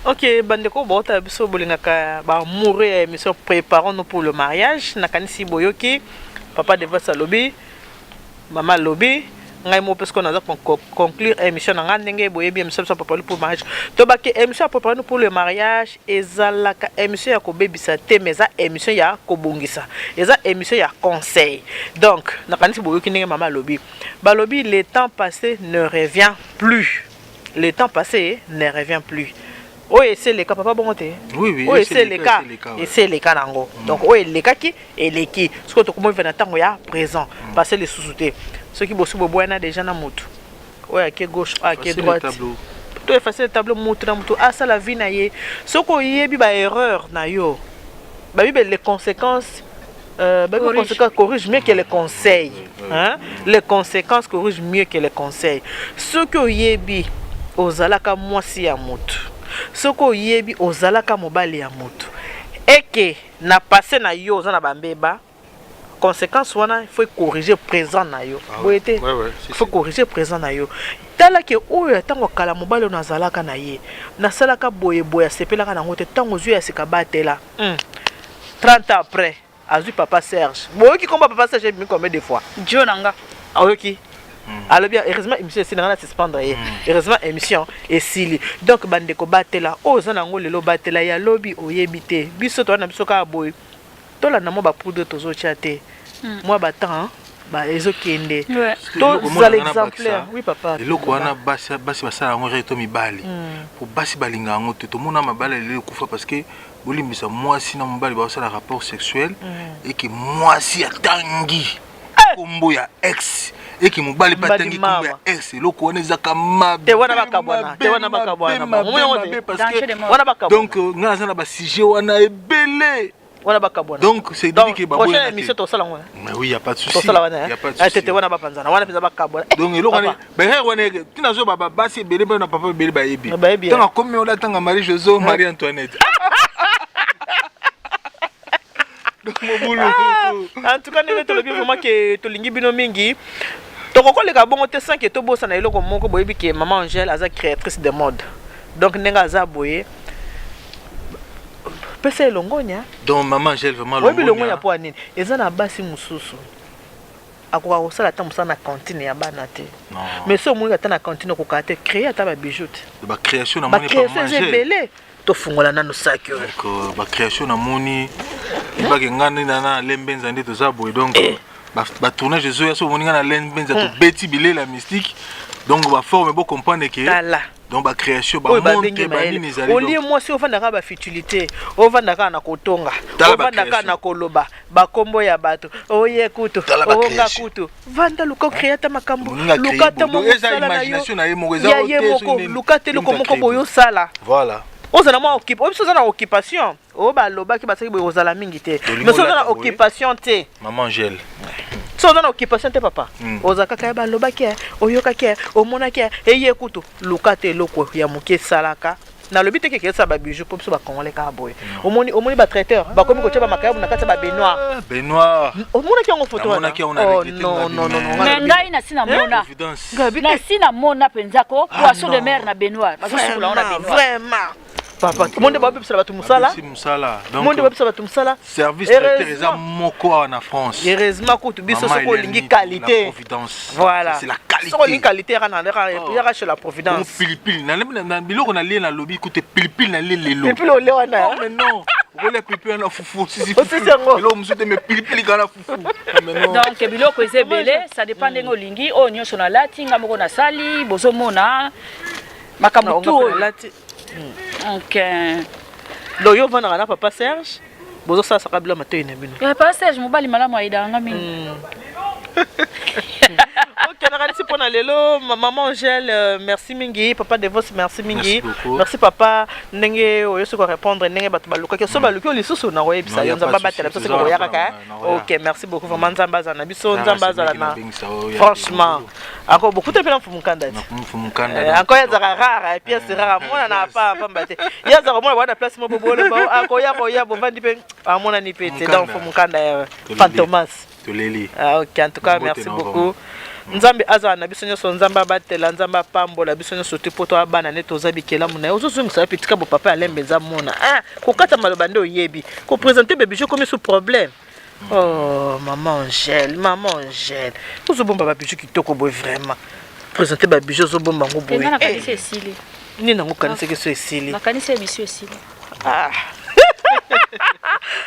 Ok, bandeko baotala biso, bolingaka baamoureux ya émission Préparons-nous pour le mariage, nakanisi boyoki papa Devas alobi, mama alobi, ngai mo mpe sikoyo naza conclure émission na ngai. Ndenge boyebi, émission biso Préparons pour le mariage, tobaki émission ya Préparons pour le mariage ezalaka émission ya kobebisa te, mais eza émission ya kobongisa, eza émission ya conseil. Donc nakanisi boyoki ndenge mama alobi, balobi le temps passé ne revient plus, le temps passé ne revient plus. Oyo esi eleka, papa, bongo te? Oyo esi eleka, esi eleka nango. Donc oyo elekaki eleki, soki tokomi na ntango ya présent, passé lisusu te. Soki bosi boboyana déjà na motu oyo ake gauche, oyo ake droite, to effacer le tableau. Motu na motu asala vie na ye. Soki oyebi baerreur na yo, babibe les conséquences, babi conséquences corrige mieux que les conseils, hein? Les conséquences corrigent mieux que les conseils. Soki oyebi ozalaka mwasi ya motu, soki oyebi ozalaka mobali ya motu, eke na passé na yo oza na bambeba, conséquence wana il faut corriger présent na yo. Boye te? Il faut corriger présent na yo. Talaki oyo ntango kala, mobali oyo nazalaka na ye, nasalaka boye boye, asepelaka nango te. Ntango ozwi ya sika, batela. 30 ans après, azwi papa Serge. Boyoki komba papa Serge ebimi combien de fois? Dio na nga. Oyoki alobi heureusement émission esili, nga na suspendre ye. Heureusement émission esili. Donc bandeko, batela oyo oza nango lelo, batela ya lobi, oyebi te. Biso toza na biso kaka boye, tolanda mwa bapoudre tozotia te, mwa batemps ezokende, tozala exemplaire. Oui, papa. Eloko wana basi basala yango rere to mibali, po basi balinga yango te. Tomona mabala lelo ekufa parce que, bolimbisa, mwasi na mobali bazosala rapport sexuel, eke mwasi atangi kombo ya ex, eke mobali mpe atangi kombo ya ex. Eloko wana ezaka mabe. Donc ngai naza na basujet wana ebele. Wana bakabwana. Donc c'est dit que prochaine émission tosala ngo. Mais oui, y a pas de souci. Tosala wana. Y a pas de souci. Tete wana bapanzana wana mpenza, bakabwana. Donc eloko wana, baerreur wana, tina zo basi ebele mpe na papa ebele bayebi. Ntango akomi ola, ntanga Marie José, Marie Antoinette, donc mobulu. En tout cas, ndenge tolobi vraiment ke tolingi bino mingi, tokokoleka bongo te sans ke tobosana eloko moko. Boyebi ke mama Angèle aza créatrice de mode. Donc ndenge aza boye, pesa elongonya. Donc mama Angèle, vraiment. Oyebi longonya mpo ya nini? Eza na basi mosusu akoka kosala ata mosala na cantine ya bana te, mais so omoni ata na cantine okokaa te créer ata babijou te. Bacréation. Bacréation eza ebele. Tofungola nano saki oyo. Bacréation namoni ebake nga nde na lembenza nde toza boye. Donc batournage ezoya, so omoni nga na lembenza, tobeti bilela mystique, donc baforme bocomprendre ke tala. Donc bacréation, bamontre, banini ezali. Olie mwasi ovandaka bafutilité, ovanda kaka na kotonga, ovanda kaka na koloba bakombo ya bato, oye kutu, onga kutu. Vanda, luka ocréer ata makambo, luka ata mosala na yo ya ye moko, luka te eloko moko boye osala. Voilà. Ozala mwa oyo biso oza na occupation oyo balobaki basalaki boye, kozala mingi te, mais so oza na occupation te. Maman Angèle. So oza na occupation te, papa, oza kaka ya balobaki, oyokaki, omonaki, eye kutu. Luka te eloko ya moke esalaka. Nalobi te keke esala babijou, mpo biso bacongolais kaka boye. Omoni, omoni batraiteur bakomi kotia bamakayabu na kati ya babaignoire. Baignoire. Omonaki yango foto wana? Oh non, non, non. Mais ngai nasi namona, nasi namona mpenza ko poisson de mer na baignoire, bazosukola yango na baignoire. Vraiment, papa, monde babebisela bato mosala. Mosala. Monde babebisela bato mosala. Service traiteur eza moko awa na France. Heureusement kutu biso, soki olingi qualité, voilà, c'est la qualité. Soki olingi qualité, yaka chez la Providence. Pilipili na biloko nalie, nalobi kute pilipili nalie lelo. Pilipili ole wana. Mais non, okolia pilipili wana fufu. Osisi yango. Eloko mosusu te, mais pilipili kaka na fufu. Donc biloko eza ebele, ça dépend ndenge olingi. Oyo nyonso nalati, nga moko nasali. Bozomona makambo tu oyo. Donc donc yo ovandaka na papa Serge, bozosalasaka bilo matoi na bino? Papa Serge mobali malamu, ayidaka nga mingi. Ok, nakanisi mpona lelo, mama Angèle, merci mingi. Papa Devos, merci mingi. Merci papa, ndenge oyo soki korépondre ndenge bato balukaki so, baluki oyo lisusu, nakoyebisa yo. Nzambe abatela biso soki koya kaka. Ok, merci beaucoup vraiment. Nzambe azala na biso, Nzambe azala na, franchement ako bokuta mpe na mfumu nkanda te. Encore azalaka rare, pièce rare, amona na pa pamba te. Ye azalaka omona bwana place moko boloba akoya koya, bovandi mpe amonani mpe te. Donc mfumu nkanda ya Fantomas. Toleli. Ah, ok, en tout cas merci beaucoup. Nzambe azala na biso nyonso, Nzambe abatela, Nzambe apambola biso nyonso te, mpo toya bana nde toza bikelamu na ye. Ozozongisa wapi? Tika bopapa ya lembe eza mona. Ah, kokata maloba nde oyebi koprésente bebijou komi sous problème. Oh, mama Angèle, mama Angèle, ozobomba babijou kitoko boye. Vraiment, présente babijou, ozobomba yango boye. Nakanisi esili. Nini yango okanisaki so esili? Nakanisi émission esili. Ah.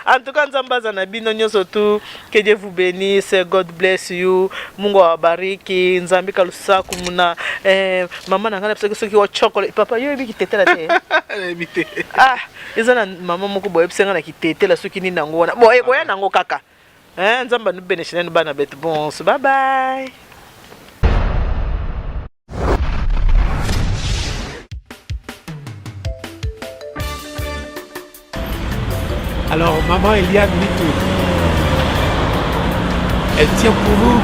En tout cas, Nzambe aza na bino nyonso tu. Que Dieu vous bénisse, God bless you. Mungu awabariki. Nzambe kalusaku muna eh, mama na ngai na biso soki wa chocolate. Papa yo yebi kitetela te? Nayebi te. Ah, eza na mama moko boyebisa ngai na kitetela soki nini yango wana. Bon, ekoya nango kaka. Eh, Nzambe anubeneshe nanu bana betu bonso. Bye bye. Alors, maman Eliane Nitu, elle tient pour vous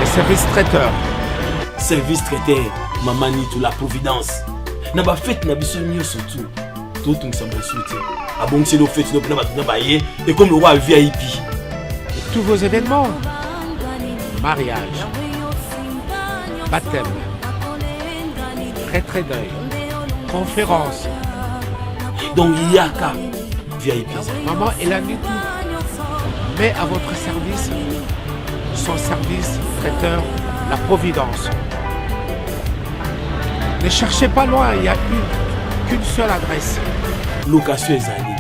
les services traiteurs. Service traiteur, maman Nitu, la Providence. Na ba fête na biso nyonso tu. Totungisa mosusu te. Abongiseli fête no mpena bato na baye ekomi lokola VIP. Tous vos événements, mariage, baptême, retrait deuil, conférence. Donc yaka VIP. Maman Eliane Nitu met à votre service son service traiteur, la Providence. Ne cherchez pas loin, il n'y a qu'une seule adresse. Location ezali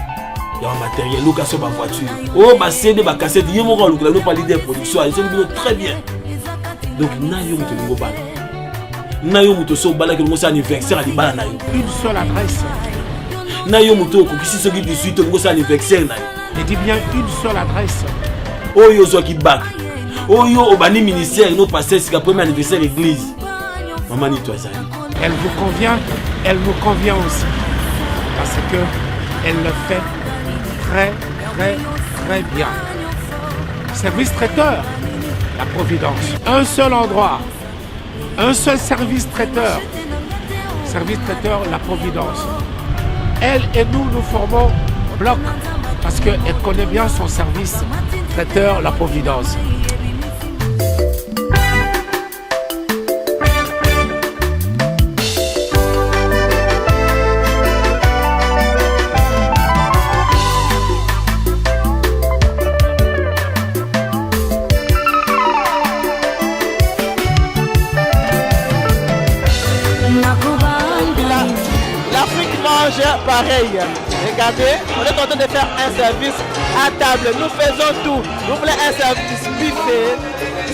ya bamatériel, location bavoiture, oyo baCD, bacassette, ye moko alukela no pa leader production azoki bino très bien. Donc na yo moto olingi obala, na yo moto osi obalaki, olingi osala anniversaire ya libala na yo. Une seule adresse. Na yo moto okokisi soki 18, olingi osala anniversaire na yo. Je dis bien une seule adresse. Oyo ozwaki bac, oyo obandi ministère no pasteur sika, premier anniversaire église, mama Nito azali. Elle vous convient, elle nous convient aussi. Parce que elle le fait très, très, très bien. Service traiteur, la Providence. Un seul endroit, un seul service traiteur. Service traiteur, la Providence. Elle et nous, nous formons bloc parce qu'elle connaît bien son service traiteur, la Providence. L'Afrique mange pareil. Regardez, on est en train de faire un service à table. Nous faisons tout. Vous voulez un service buffet,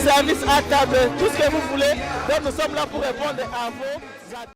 service à table, tout ce que vous voulez. Donc nous sommes là pour répondre à vos attentes.